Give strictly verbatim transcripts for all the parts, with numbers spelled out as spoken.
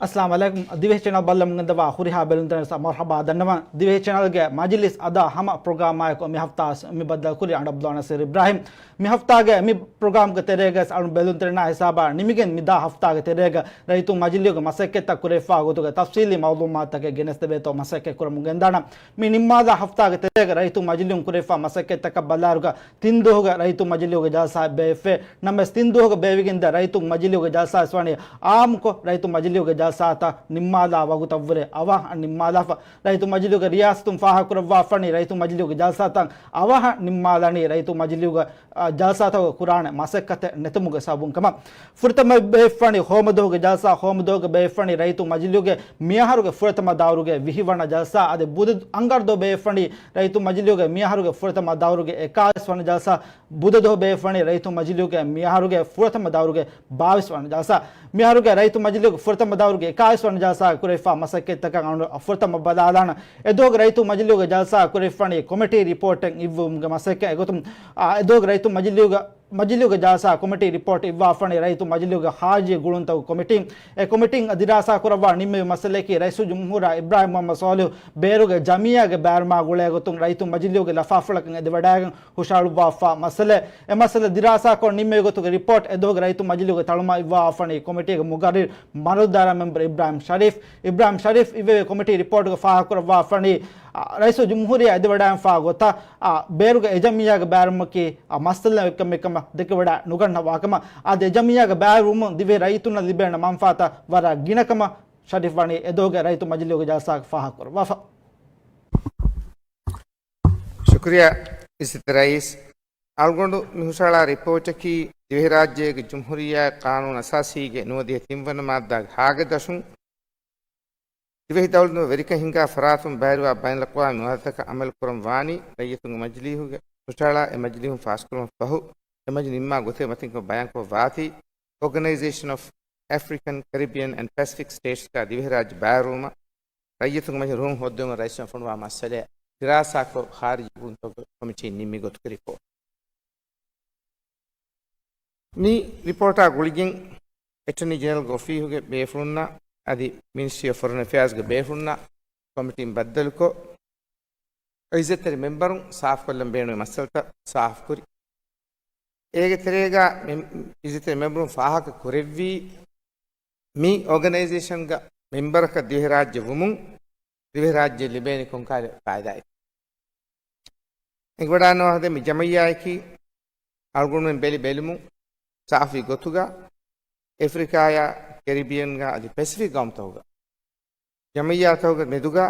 އައްސަލާމު އަލައިކުމް. ދިވެހި ޗެނަލް ބައްލަމުން ގެންދަވާ ހުރިހާ ބެލުންތެރިން މަރުޙަބާ ދަންނަވަން. ދިވެހި ޗެނަލްގެ މަޖިލިސް އަދާ ހަމަ ޕްރޮގްރާމާއެކު މި ހަފްތާ ވެސް މި ބައްދަލުކުރީ އަނޑަ އަބްދުލް ނަސީރު އިބްރާހިމް. މި ހަފްތާގެ މި ޕްރޮގްރާމްގެ ތެރޭގަ ވެސް އަޅު ބެލުންތެރިންނާ ހިސާބަށް ނިމިގެން މި ދާ ހަފްތާގެ ތެރޭގަ ރައްޔިތުން މަޖިލީހުގެ މަސައްކަތްތައް ކުރެވިފާ ގޮތުގެ ތަފްސީލީ މައުލޫމާތުތަކެއް ގެނެސްދެވޭތޯ މަސައްކަތް ކުރަމުން ގެންދާނަން. މި ނިންމާލާ ހަފްތާގެ ތެރޭގަ ރައްޔިތުން މަޖިލީހުން ކުރެވިފާ މަސައްކަތްތަކަށް ބަލާއިރުގަ ތިން ދުވަހުގަ ރައްޔިތުން މަޖިލީހުގެ ޖަލްސާ ބޭއްވިފައި. ނަމަވެސް ތިން ދުވަހުގަ ބޭއްވިގެންދިޔަ ރައްޔިތުން މަޖިލީހުގެ ޖަލްސާ ވެސް ވަނީ އާއްމުކޮށް ރައްޔިތުން މަޖިލީހުގެ ޖަލްސާތައް ނިންމާލާ ވަގުތަށްވުރެ އަވަހަށް ނިންމާލާފަ. ރައްޔިތުން މަޖިލީހުގެ ރިޔާސަތުން ފާހަގަކުރައްވާފަނީ ރައްޔިތުން މަޖިލީހުގެ ޖަލްސާތައް އަވަހަށް ނިންމާލަނީ ރައްޔިތުން މަޖިލީހުގެ، އަ، ޖަލްސާތަކުގެ ކުރާނެ މަސައްކަތެއް ނެތުމުގެ ސަބަބުން ކަމަށް. ފުރަތަމަ ބޭއްވިފަނީ ހޯމަ ދުވަހުގެ ޖަލްސާ، ހޯމަ ދުވަހުގަ ބޭއްވިފަނީ ރައްޔިތުން މަޖިލީހުގެ މިއަހަރުގެ ފުރަތަމަ ދައުރުގެ ވިހި ވަނަ ޖަލްސާ. އަދި ބުދަ އަންގަރަ ދުވަހު ބޭއްވިފަނީ ރައްޔިތުން މަޖިލީހުގެ މިއަހަރުގެ ފުރަތަމަ ދައުރުގެ އެކާވީސް ވަނަ ޖަލްސާ. ބުދަ ދުވަހު ބޭއްވިފަނީ ރައްޔިތުން މަޖިލީހުގެ މިއަހަރުގެ ފުރަތަމަ ދައުރުގެ ބާވީސް ވަނަ ޖަލްސާ. މިއަހަރުގެ ރައްޔިތުން މަޖިލީހުގެ ފުރަތަމަ ދައުރުގެ އެކާވީސް ވަނަ ޖަލްސާ ކުރެވިފާ މަސައްކަތްތަކަށް އަޅުގަނޑު ފުރަތަމަ ބަލާލާނަން. އެ ދުވަހުގެ ރައްޔިތުން މަޖިލީހުގެ ޖަލްސާ ކުރެވިފަނީ ކޮމިޓީ ރިޕޯޓެއް އިއްވުމުގެ މަސައްކަތް. އެގޮތުން، އާ، އެ ދުވަހުގެ ރައްޔިތުން މަޖިލީހުގެ، މަޖިލީހުގެ ޖަލްސާ ކޮމިޓީ ރިޕޯޓް އިއްވާފަނީ ރައްޔިތުން މަޖިލީހުގެ ޚާރިޖީ ގުޅުންތަކުގެ ކޮމިޓީން. އެ ކޮމިޓީން ދިރާސާ ކުރައްވާ ނިންމެވި މައްސަލައަކީ ރައީސުލްޖުމްހޫރާ އިބްރާހިމް މުޙައްމަދު ޞާލިޙު ބޭރުގެ ޖަމިއްޔާގެ ބައިވެރިވުމާ ގުޅޭ ގޮތުން ރައްޔިތުން މަޖިލީހުގެ ލަފާފުޅަކަށް އެދިވަޑައިގެން ހުށަހަޅުއްވާފާ މައްސަލަ. އެ މައްސަލަ ދިރާސާކޮށް ނިންމެވި ގޮތުގެ ރިޕޯޓް އެ ދުވަހުގެ ރައްޔިތުން މަޖިލީހުގެ ތަޅުމަށް އިއްވާފަނީ ކޮމިޓީގެ މުގައްރިރު މަރުދާރާ މެމްބަރު އިބްރާހިމް ޝަރީފް. އިބްރާހިމް ޝަރީފް އިއްވެވި ކޮމިޓީ ރިޕޯޓުގަ ފާހަގަކުރައްވާފަނީ، އާ، ރައީސުލްޖުމްހޫރިއްޔާ އެދިވަޑައިގެންފާ ގޮތަށް، އާ، ބޭރުގެ އެ ޖަމިއްޔާގެ ބައިވެރިވުމަކީ، އާ، މައްސަލައެއް ކަމެއް ކަމަށް ދެކެވަޑައި ނުގަންނަވާ ކަމަށް. އަދި އެ ޖަމިއްޔާގެ ބައިވެރިވުމުން ދިވެހި ރައްޔިތުންނަށް ލިބޭނެ މަންފާތައް ވަރަށް ގިނަ ކަމަށް ޝަރީފް ވަނީ އެ ދުވަހުގެ ރައްޔިތުން މަޖިލީހުގެ ޖަލްސާގަ ފާހަގަކުރައްވާފަ. ޝުކުރިއްޔާ އިއްޒަތްތެރި ރައީސް. އަޅުގަނޑު މި ހުށަހަޅާ ރިޕޯޓަކީ ދިވެހިރާއްޖޭގެ ޖުމްހޫރިއްޔާ ޤާނޫނު އަސާސީގެ ނުވަދިހަ ތިންވަނަ މާއްދާގެ ހާގަ ދަށުން ދިވެހި ދައުލަތުން ވެރިކަން ހިންގާ ފަރާތުން ބައިވެރިވާ ބައިނަލްއަޤްވާމީ މުއާހަދާތަކަށް އަމަލު ކުރަން ވާނީ ރައްޔިތުންގެ މަޖިލީހުގެ ހުށަހަޅާ އެ މަޖިލީހުން ފާސްކުރުމަށް ފަހު އެ މަޖިލީހު ނިންމާ ގޮތެއް މަތިން ކޮށް ބަޔާންކޮށް ވާތީ، Organization of African, Caribbean and Pacific States ގަ ދިވެހިރާއްޖެ ބައިވެރިވުމަށް ރައްޔިތުންގެ މަޖިލީހު ރުހުން ހޯއްދެވުމަށް ރައީސު ފޮނުވާ މައްސަލައަށް ދިރާސާކޮށް ޚާރިޖީ ގުޅުންތަކުގެ ކޮމިޓީން ނިންމި ގޮތުގެ ރިޕޯޓް. މި ރިޕޯޓާ ގުޅިގެން އެޓަނީ ޖެނެރަލްގެ އޮފީހުގެ ބޭފުޅުންނާ އަދި މިނިސްޓްރީ އޮފް ފޮރިން އެފެއާޒްގެ ބޭފުޅުންނާ ކޮމިޓީން ބައްދަލުކޮށް، އިއްޒަތްތެރި މެމްބަރުން ސާފުކޮށްލަން ބޭނުންވި މައްސަލަތައް ސާފުކުރި. އޭގެ ތެރޭގަ މެ-، އިއްޒަތްތެރި މެމްބަރުން ފާހަގަ ކުރެއްވީ، މި އޯގަނައިޒޭޝަންގަ މެމްބަރަކަށް ދިވެހިރާއްޖެ ވުމުން ދިވެހިރާއްޖެ ލިބޭނީ ކޮންކަހަލަ ފައިދާއެއް. އެނގިވަޑާންނަވާ ހަދޭ މި ޖަމިއްޔާއަކީ އަޅުގަނޑުމެން ބެލި ބެލުމުން ސާފުވި ގޮތުގަ އެފްރިކާޔާ، ކެރިބިއަންގަ އަދި ޕެސިފިކް ގައުމުތަކުގަ ޖަމިއްޔާތަކުގެ މެދުގަ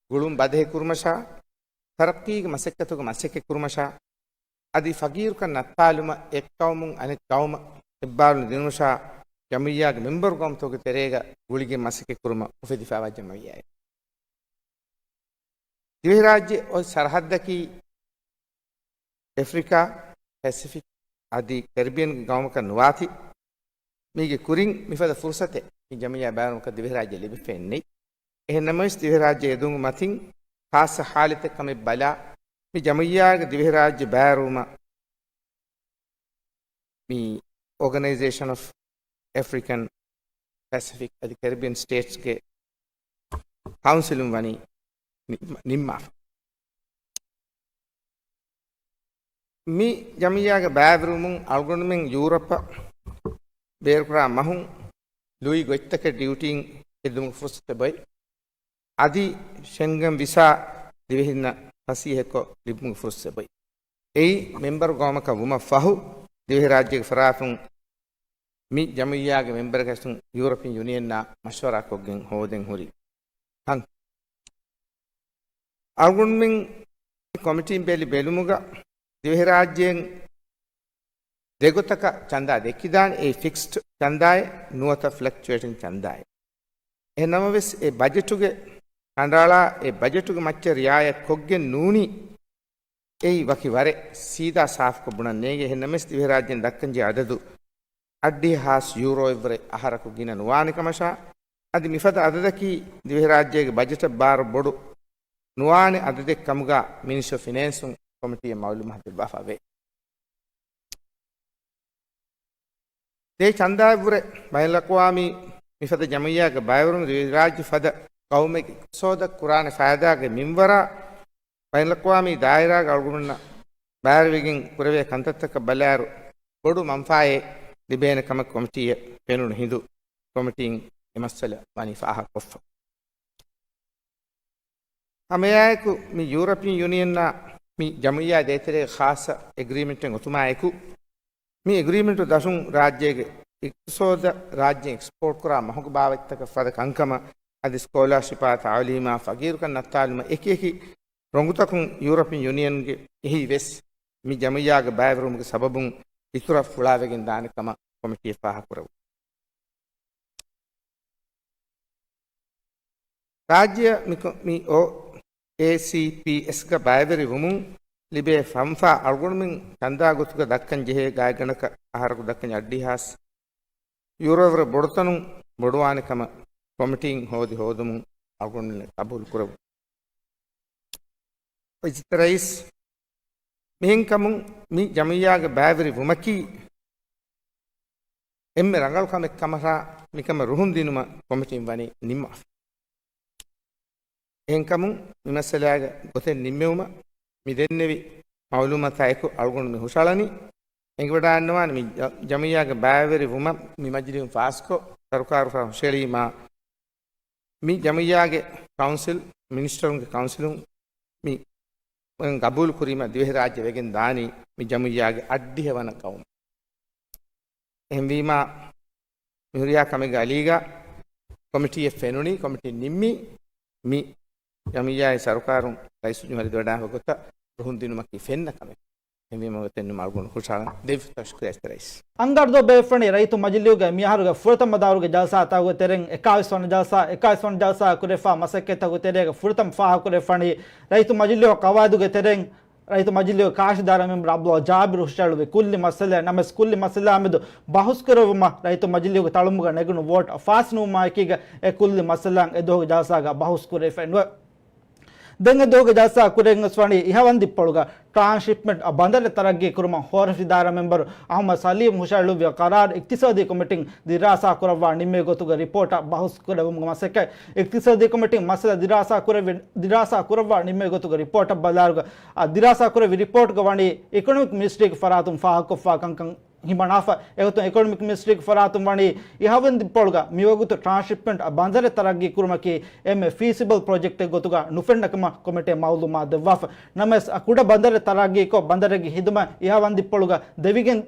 ގުޅުން ބަދަހި ކުރުމަށާ، ތަރައްޤީގެ މަސައްކަތުގަ މަސައްކަތް ކުރުމަށާ، އަދި ފަގީރުކަން ނައްތާލުމަށް އެއް ޤައުމުން އަނެއް ޤައުމަށް އެއްބާރުލުން ދިނުމަށާ، ޖަމިއްޔާގެ މެމްބަރު ޤައުމުތަކުގެ ތެރޭގަ ގުޅިގެން މަސައްކަތް ކުރުމަށް އުފެދިފައިވާ ޖަމިއްޔާއެއް. ދިވެހިރާއްޖެ އޮތް ސަރަހައްދަކީ އެފްރިކާ، ޕެސިފިކް އަދި ކެރިބިއަންގެ ގައުމަކަށް ނުވާތީ، މީގެ ކުރިން މިފަދަ ފުރުސަތެއް މި ޖަމިއްޔާ ބައިވެރިވުމަކަށް ދިވެހިރާއްޖެ ލިބިފައެއް ނެތް. އެހެން ނަމަވެސް، ދިވެހިރާއްޖެ އެދުން މަތިން ޚާއްޞަ ޙާލަތެއް ކަމެއް ބަލާ، މި ޖަމިއްޔާގެ ދިވެހިރާއްޖެ ބައިވެރިވުމަށް މި އޯގަނައިޒޭޝަން އޮފް އެފްރިކަން، ޕެސިފިކް އަދި ކެރިބިއަން ސްޓޭޓްސްގެ ކައުންސިލުން ވަނީ ނި-، ނިންމާފަ. މި ޖަމިއްޔާގެ ބައިވެރިވުމުން އަޅުގަނޑުމެން ޔޫރަޕަށް ބޭރުކުރާ މަހުން ލުއި ގޮތްތަކެއް ޑިއުޓީން ހެދުމުގެ ފުރުސަތެއް އޮތް. އަދި ޝެންގަން ވިސާ ދިވެހިންނަށް ފަސޭހަކޮށް ލިބުމުގެ ފުރުސަތެއް އޮތް. އެއީ މެމްބަރު ގައުމަކަށް ވުމަށް ފަހު، ދިވެހިރާއްޖޭގެ ފަރާތުން މި ޖަމިއްޔާގެ މެމްބަރަކަށް ޔޫރަޕިއަން ޔޫނިއަންއާ މަޝްވަރާކޮށްގެން ހޯދެން ހުރި ކަން. އަޅުގަނޑުމެން ކޮމިޓީން ބެލި ބެލުމުގަ ދިވެހިރާއްޖޭން ދެގޮތަކަށް ޗަންދާ ދެއްކިދާނެ، އެއީ ފިކްސްޑް ޗަންދާއެއް ނުވަތަ ފްލަކްޗުއޭޓިން ޗަންދާއެއް. އެހެން ނަމަވެސް، އެ ބަޖެޓުގެ ކަނޑައަޅާ، އެ ބަޖެޓުގެ މައްޗަށް ރިއާޔަތް ކޮށްގެން ނޫނީ، އެއީ ވަކި ވަރެއް ސީދާ ސާފުކޮށް ބުނަން ނޭނގެ. އެހެން ނަމަވެސް، ދިވެހިރާއްޖޭން ދައްކަންޖެހޭ އަދަދު އަށްޑިހަ ހާސް ޔޫރޯއަށްވުރެ އަހަރަކު ގިނަ ނުވާނެ ކަމަށާ، އަދި މިފަދަ އަދަދަކީ ދިވެހިރާއްޖޭގެ ބަޖެޓަށް ބާރު ބޮޑު ނުވާނެ އަދަދެއް ކަމުގަ މިނިސްޓްރީ އޮފް ފިނޭންސުން ކޮމިޓީއަށް މައުލޫމާތު ދެއްވާފަ ވޭ. ދޭ ޗަންދާއަށްވުރެ ބައިނަލްއަޤްވާމީ މިފަދަ ޖަމުއިއްޔާގެ ބައިވެރިވުން ރިވެ ރާއްޖެ ފަދަ ޤައުމެއްގެ އިޤްތިޞާދަށް ކުރާނެ ފައިދާގެ މިންވަރާ ބައިނަލްއަޤްވާމީ ދާއިރާގެ އަޅުގަނޑުމެންނަށް ބައިވެރިވެގެން ކުރެވޭ ކަންތައްތަކަށް ބަލާއިރު ބޮޑު މަންފާއެއް ލިބޭނެ ކަމަށް ކޮމިޓީއަށް ފެނުނު ހިނދު ކޮމިޓީން އެ މައްސަލަ ވަނީ ފާހަގަކޮށްފަ. ހަމައެއާއެކު މި ޔޫރަޕިއަން ޔޫނިއަންއާ މި ޖަމުއިއްޔާ ދޭތެރޭގެ ޚާއްޞަ އެގްރީމެންޓެއް އޮތުމާއެކު، މި އެގްރީމެންޓު ދަށުން ރާއްޖޭގެ އިޤްތިޞާދަށް ރާއްޖެއިން އެކްސްޕޯޓް ކުރާ މަހުގެ ބާވަތްތަކަށް ފަދަ ކަންކަމަށް އަދި ސްކޯލާޝިޕާ، ތަޢުލީމާ، ފަގީރުކަން ނައްތާލުމަށް އެކިއެކި ރޮނގުތަކުން ޔޫރަޕިއަން ޔޫނިއަންގެ އެހީ ވެސް މި ޖަމުއިއްޔާގެ ބައިވެރިވުމުގެ ސަބަބުން އިތުރަށް ފުޅާވެގެން ދާނެ ކަމަށް ކޮމިޓީއަށް ފާހަގަކުރެވުނު. ރާއްޖެއަށް މި ކޮ-، މި އޯ އޭ ސީ ޕީ އެސްގަ ބައިވެރި ވުމުން ލިބޭ ފަންފާ އަޅުގަނޑުމެން ޗަންދާ ގޮތުގަ ދައްކަން ޖެހޭ ގާތްގަނޑަކަށް އަހަރަކު ދައްކަން އަށްޑިހާސް ޔޫރޯއަށްވުރެ ބޮޑުތަނުން ބޮޑުވާނެ ކަމަށް ކޮމިޓީން ހޯދި ހޯދުމުން އަޅުގަނޑުމެން ޤަބޫލު ކުރެވުން. އިއްޒަތްތެރި ރައީސް، މިހެންކަމުން މި ޖަމުއިއްޔާގެ ބައިވެރި ވުމަކީ އެންމެ ރަނގަޅު ކަމެއް ކަމަށާ މިކަމަށް ރުހުން ދިނުމަށް ކޮމިޓީން ވަނީ ނިންމާފަ. އެހެންކަމުން މި މައްސަލާގެ ގޮތެއް ނިންމެވުމަށް މި ދެންނެވި މައުލޫމާތާ އެކު އަޅުގަނޑު މި ހުށަހަޅަނީ. އެނގިވަޑާންނަވާނެ މި ޖަ-، ޖަމުއިއްޔާގެ ބައިވެރި ވުމަށް މި މަޖިލީހުން ފާސްކޮށް، ސަރުކާރުފާ ހުށަހެޅީމާ، މި ޖަމުއްޔާގެ ކައުންސިލް، މިނިސްޓަރުންގެ ކައުންސިލުން މި ގަބޫލު ކުރީމަ، ދިވެހިރާއްޖެ ވެގެން ދާނީ މި ޖަމުއްޔާގެ އަށްޑިހަ ވަނަ ގައުމު. އެހެންވީމާ، މިހުރިހާ ކަމެއްގެ އަލީގަ ކޮމިޓީއެއް ފެނުނީ، ކޮމިޓީ ނިންމީ، މި ޖަމުއްޔާއި ސަރުކާރުން ރައީސުލްޖުމްހޫރިއްޔާ ދެވަޑާފަ ގޮތަށް ރުހުން ދިނުމަކީ ފެންނަ ކަމެއް. އެހެންވީމަ އޮތެއް ނުމަ އަޅުގަނޑު ހުށަހަޅަން ދެވިފަ ތަޝްކުރި އެސްތެރައިސް. އަންގާރަ ދުވަހު ބޭއްވިފަނި ރައްޔިތު މަޖިލީހުގެ މިއަހަރުގެ ފުރަތަމަ ދައުރުގެ ޖަލްސާތަކުގެ ތެރެއިން އެކާވީސް ވަނަ ޖަލްސާ، އެކާވީސް ވަނަ ޖަލްސާ ކުރެފާ މަސައްކަތްތަކުގެ ތެރޭގަ ފުރަތަމަ ފާހަގަކުރެވިފަނީ ރައްޔިތު މަޖިލީހު ޤަވާއިދުގެ ތެރެއިން ރައްޔިތު މަޖިލީހުގެ ކާށި ދާއިރާ މެމްބަރު ޢަބްދުﷲ ޖާބިރު ހުށަހެޅުވި ކުއްލި މައްސަލައެއް ނަމަވެސް ކުއްލި މައްސަލާ މެދު ބަހުސްކުރެވުމަށް ރައްޔިތު މަޖިލީހުގެ ތަޅުމުގަ ނެގުނު ވޯޓް ފާސްނުވުމާއެކީގަ އެ ކުއްލި މައްސަލާއިން އެ ދުވަހުގެ ޖަލްސާގަ ބަހުސް ކުރެވިފައެއް ނުވޭ. ދެން އެ ދުވަހުގެ ޖަލްސާ ކުރެވިގެން ވަނީ އިހަވަންދިއްޕޮޅުގަ ޓްރާންސްޝިޕްމަންޓް ބަނދަރެއް ތަރައްގީ ކުރުމަށް ހޯރަފި ދާއިރާ މެމްބަރު އަޙްމަދު ސަލީމް ހުށަހެޅުއްވި ޤަރާރު އިޤްތިޞާދީ ކޮމިޓީން ދިރާސާ ކުރައްވާ ނިންމޭ ގޮތުގެ ރިޕޯޓަށް ބަހުސް ކުރެވުމުގެ މަސައްކަތް. އިޤްތިޞާދީ ކޮމިޓީން މައްސަލަ ދިރާސާ ކުރެއްވި، ދިރާސާ ކުރައްވާ ނިންމޭ ގޮތުގެ ރިޕޯޓަށް ބަލާއިރުގަ، އާ، ދިރާސާ ކުރެއްވި ރިޕޯޓްގަ ވަނީ އިކޮނޮމިކް މިނިސްޓްރީގެ ފަރާތުން ފާހަގަކޮށްފާ ކަންކަން ހިމަނާފަ. އެގޮތުން އިކޮނޮމިކް މިނިސްޓްރީގެ ފަރާތުން ވަނީ އިހަވަންދިއްޕޮޅުގަ މިވަގުތު ޓްރާންސްޝިޕްމަންޓް ބަނދަރެއް ތަރައްގީ ކުރުމަކީ އެންމެ ފީސިބަލް ޕްރޮޖެކްޓެއް ގޮތުގަ ނުފެންނަ ކަމަށް ކޮމިޓީއަށް މައުލޫމާތު ދެއްވާފަ. ނަމަވެސް، އަ، ކުޑަ ބަނދަރެއް ތަރައްގީކޮށް، ބަނދަރެއްގެ ހިދުމަތް އިހަވަންދިއްޕޮޅުގަ ދެވިގެން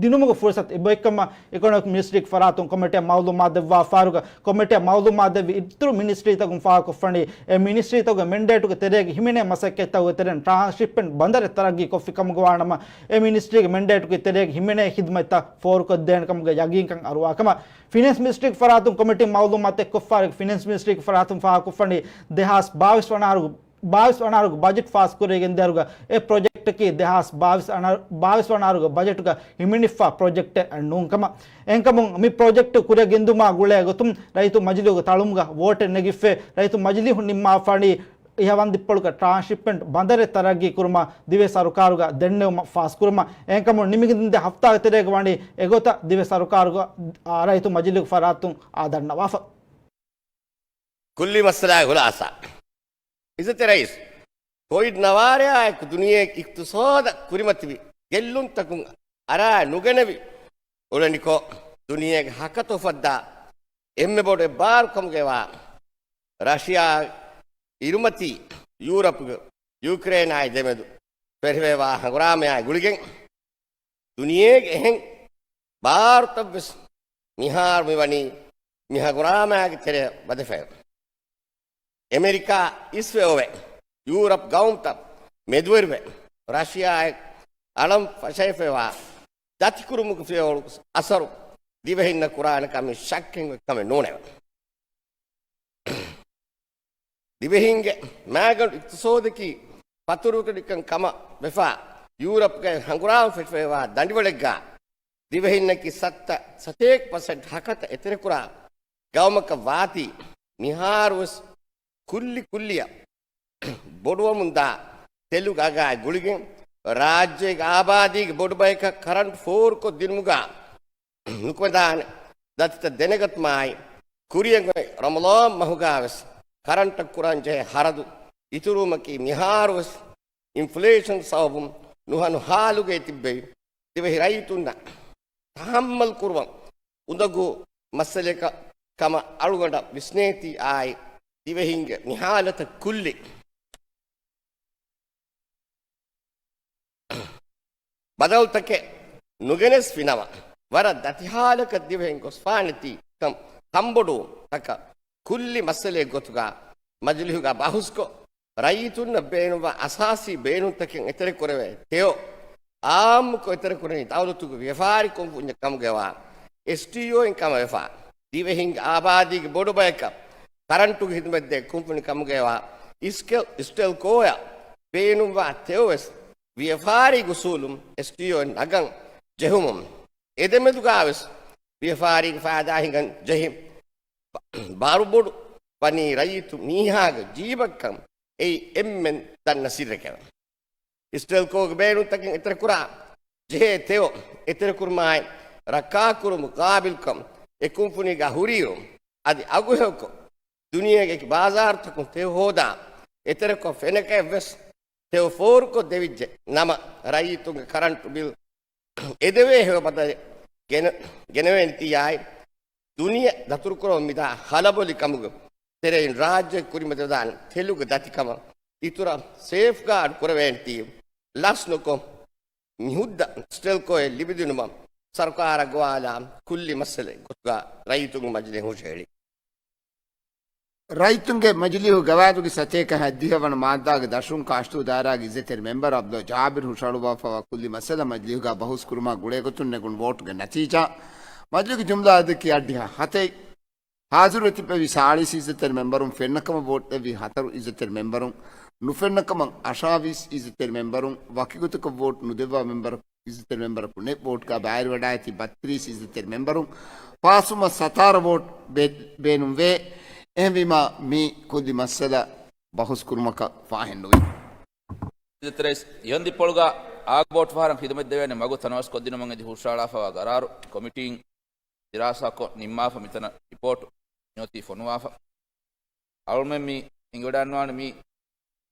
ދިނުމުގެ ފުރުސަތު އެބައޮތްކަމަށް އިކޮނޮމިކް މިނިސްޓްރީގެ ފަރާތުން ކޮމިޓީއަށް މައުލޫމާތު ދެއްވާފާރުގަ، ކޮމިޓީއަށް މައުލޫމާތު ދެއްވި އިތުރު މިނިސްޓްރީތަކުން ފާހަގަކޮށްފަނީ، އެ މިނިސްޓްރީތަކުގެ މެންޑޭޓުގެ ތެރޭގަ ހިމެނޭ މަސައްކަތްތަކުގެ ތެރެއިން ޓްރާންސްޝިޕްމަންޓް ބަނދަރެއް ތަރައްގީ ކޮށްފި ކަމުގަ ވާނަމަ، އެ މިނިސްޓްރީގެ މެންޑޭޓުގެ ތެރޭގަ ހިމެނޭ ހިދުމަތްތައް ފޯރުކޮށްދޭނެ ކަމުގެ ޔަގީންކަން އަރުވާ ކަމަށް. ފިނޭންސް މިނިސްޓްރީގެ ފަރާތުން ކޮމިޓީން މައުލޫމާތު އެއްކޮށްފާރި، ފިނޭންސް މިނިސްޓްރީގެ ފަރާތުން ފާހަގަކޮށްފަނީ، ދެހާސް ބާވީސް ވަނަ އަހަރު، ބާވީސް ވަނަ އަހަރުގެ ބަޖެޓް ފާސްކުރެވިގެން ދިޔައިރުގަ އެ ޕްރޮޖެކްޓަކީ ދެހާސް ބާވީސް އަނަ-، ބާވީސް ވަނަ އަހަރުގެ ބަޖެޓުގަ ހިމެނިފާ ޕްރޮޖެކްޓެއް ނޫން ކަމަށް. އެހެންކަމުން، މި ޕްރޮޖެކްޓު ކުރިއަށް ގެންދުމާ ގުޅޭ ގޮތުން ރައްޔިތު މަޖިލީހުގެ ތަޅުމުގަ ވޯޓެއް ނެގިފަ، ރައްޔިތު މަޖިލީހުން ނިންމާފަނީ އިހަވަންދިއްޕޮޅުގަ ޓްރާންސްޝިޕްމަންޓް ބަނދަރެއް ތަރައްގީ ކުރުމަށް ދިވެހި ސަރުކާރުގަ ދެންނެވުމަށް ފާސްކުރުމަށް. އެހެންކަމުން، ނިމިގެންދިޔަ ހަފްތާގެ ތެރޭގަ ވަނީ އެގޮތަށް ދިވެހި ސަރުކާރުގަ، އާ، ރައްޔިތު މަޖިލީހުގެ ފަރާތުން އާ ދަންނަވާފަ. ކުއްލި މައްސަލާގެ ޚުލާސާ. އިއްޒަތްތެރި ރައީސް، ކޮވިޑް ނަވާރައާއެކު ދުނިޔޭގެ އިޤްތިޞާދަށް ކުރިމަތިވި ގެއްލުންތަކުން އަރާ ނުގެނެވި އުޅެނިކޮށް، ދުނިޔޭގެ ހަކަތަ އުފައްދާ އެންމެ ބޮޑު އެއްބާރު ކަމުގައިވާ ރަޝިޔާ އިރުމަތީ ޔޫރަޕްގެ ޔޫކްރޭނާއި ދެމެދު ފެށިފައިވާ ހަނގުރާމަޔާ ގުޅިގެން، ދުނިޔޭގެ އެހެން ބާރުތައްވެސް މިހާރު މިވަނީ މި ހަނގުރާމައިގެ ތެރެއަށް ވަދެފައެވެ. އެމެރިކާ އިސްވެ އޮވެ، ޔޫރަޕް ގައުމުތައް މެދުވެރިވެ، ރަޝިޔާއަށް އަޅަން ފަށައިފައިވާ ދަތިކުރުމުގެ ފިޔަވަޅު އަސަރު ދިވެހިންނަށް ކުރާނެ ކަމެއް ޝައްކެއް އޮތް ކަމެއް ނޫނެވެ. ދިވެހިންގެ މާގަނޑު އިޤްތިޞާދަކީ ފަތުރުކަނޑިކަން ކަމަށް ވެފާ، ޔޫރަޕްގައި ހަނގުރާމަ ފެށިފައިވާ ދަނޑިވަޅެއްގަ ދިވެހިންނަކީ ސައްތަ ސަތޭކަ ޕަސެންޓް ހަކަތަ އެތެރެކުރާ ގައުމަކަށް ވާތީ، މިހާރުވެސް ކުއްލި ކުއްލިއަށް ބޮޑުވަމުންދާ ތެލުގެ އަގާއި ގުޅިގެން، ރާއްޖޭގެ އާބާދީގެ ބޮޑު ބަޔަކަށް ކަރަންޓް ފޯރުކޮށް ދިނުމުގަ ނުކުމެދާނެ ދަތިތައް ދެނެގަތުމާއި، ކުރިއަށް އޮތް ރަމަޟާން މަހުގާވެސް ކަރަންޓަށް ކުރަން ޖެހޭ ހަރަދު އިތުރުވުމަކީ މިހާރުވެސް އިންފްލޭޝަން ސަބަބުން ނުހަނު ހާލުގައި ތިއްބެވި ދިވެހި ރައްޔިތުންނަށް ތަހައްމަލް ކުރުވަން އުނދަގޫ މައްސަލައަކަށް ކަމަށް އަޅުގަނޑަށް ވިސްނޭތީ އާއި ދިވެހިންގެ މިހާލަތަށް ކުއްލި ބަދަލުތަކެއް ނުގެނެސްފިނަމަ، ވަރަށް ދަތިހާލަކަށް ދިވެހިން ގޮސްފާނެތީ ކަން ކަންބޮޑުވުން ތަކަށް ކުއްލި މައްސަލައެއް ގޮތުގަ މަޖިލީހުގަ ބަހުސްކޮށް، ރައްޔިތުންނަށް ބޭނުންވާ އަސާސީ ބޭނުންތަކެއް އެތެރެކުރެވޭ ތެޔޮ، އާއްމުކޮށް އެތެރެކުރަނީ ދައުލަތުގެ ވިޔަފާރި ކުންފުންޏެއް ކަމުގައިވާ އެސްޓީއޯއިން ކަމަށް ވެފަ، ދިވެހިންގެ އާބާދީގެ ބޮޑު ބަޔަކަށް ކަރަންޓުގެ ހިދުމަތްދޭ ކުންފުނި ކަމުގައިވާ އިސްކެލް، އިސްޓެލްކޯއަށް ބޭނުންވާ ތެޔޮވެސް ވިޔަފާރީ އުސޫލުން އެސްޓީއޯއިން ނަގަން ޖެހުމުން، އެދެމެދުގާވެސް ވިޔަފާރީގެ ފައިދާ ހިނގަން ޖެހި ބާރުބޮޑު ވަނީ ރައްޔިތު މީހާގެ ޖީބަށްކަން އެއީ އެންމެން ދަންނަ ސިއްރެކެވެ. އިސްޓެލްކޯގެ ބޭނުންތަކެއް އެތެރެކުރާ ޖެހޭ ތެޔޮ އެތެރެކުރުމާއި ރައްކާކުރުމުގެ ގާބިލްކަން އެ ކުންފުނީގަ ހުރިއިރު، އަދި އަގުހެޔޮކޮށް ދުނިޔޭގެ އެކި ބާޒާރުތަކުން ތެޔޮ ހޯދާ އެތެރެކޮށް ފެނަކައެއްވެސް ތެޔޮ ފޯރުކޮށް ދެވިއްޖެ ނަމަ، ރައްޔިތުންގެ ކަރަންޓު ބިލް އެދެވޭ ހެޔޮ ބަދަލެއް ގެނެ، ގެނެވޭނެތީއާއި، ދުނިޔެ ދަތުރުކުރަމުން މިދާ ހަލަބޮލި ކަމުގެ ތެރެއިން ރާއްޖެ ކުރިމަތިވެދާނެ ތެލުގެ ދަތިކަމަށް އިތުރަށް ސޭފްގާޑް ކުރެވޭނެތީ، ލަސް ނުކޮށް، މިހުއްދަ އިސްޓެލްކޯއެއް ލިބިދިނުމަށް ސަރުކާރަށް ގޮވާލާ ކުއްލި މައްސަލައެއް ގޮތުގަ ރައްޔިތުންގެ މަޖިލީހުން ހުށަހެޅި. ރައްޔިތުންގެ މަޖިލީހު ގަވާއިދުގެ ސަތޭކަ ހަތްދިހަ ވަނަ މާއްދާގެ ދަށުން ކާށިތު ދާއިރާގެ އިއްޒަތްތެރި މެމްބަރު ޢަބްދުﷲ ޖާބިރު ހުށަހަޅުއްވާފައިވާ ކުއްލި މައްސަލަ މަޖިލީހުގަ ބަހުސް ކުރުމާ ގުޅޭގޮތުން ނެގުނު ވޯޓުގެ ނަތީޖާ، މަޖިލީހުގެ ޖުމްލަ އަދަދަކީ އަށްޑިހަ ހަތެއް. ހާޒިރުވެ ތިއްބެވި ސާޅީސް އިއްޒަތްތެރި މެމްބަރުން، ފެންނަކަމަށް ވޯޓް ދެއްވި ހަތަރު އިއްޒަތްތެރި މެމްބަރުން، ނުފެންނަކަމަށް އަށާވީސް އިއްޒަތްތެރި މެމްބަރުން، ވަކިގޮތަކަށް ވޯޓް ނުދެއްވާ މެމްބަރަކު އިއްޒަތްތެރި މެމްބަރަކު ނެތް ވޯޓްގަ ބައިވެރިވެވަޑައިގަތީ ބައްތިރީސް އިއްޒަތްތެރި މެމްބަރުން، ފާސްވުމަށް ސަތާރަ ވޯޓް ބޭ-، ބޭނުންވޭ. އެހެންވީމާ، މި ކުއްލި މައްސަލަ ބަހުސް ކުރުމަކަށް ފާހެއްނުވި. އިއްޒަތްތެރި ރައީސް، އިހަންދި ޕޮޅުގަ އާގު ބޯޓު ފަހަރަށް ހިދުމަތްދެވޭނެ މަގު ތަނަވަސްކޮށްދިނުމަށް އެދި ހުށަހަޅާފައިވާ ގަރާރު ކޮމިޓީން ދިރާސާކޮށް ނިންމާފަ މިތަނަށް ރިޕޯޓު މިއޮތީ ފޮނުވާފަ. އަޅުމެން މި އެނގިވަޑައިގަންނަވާނެ މީ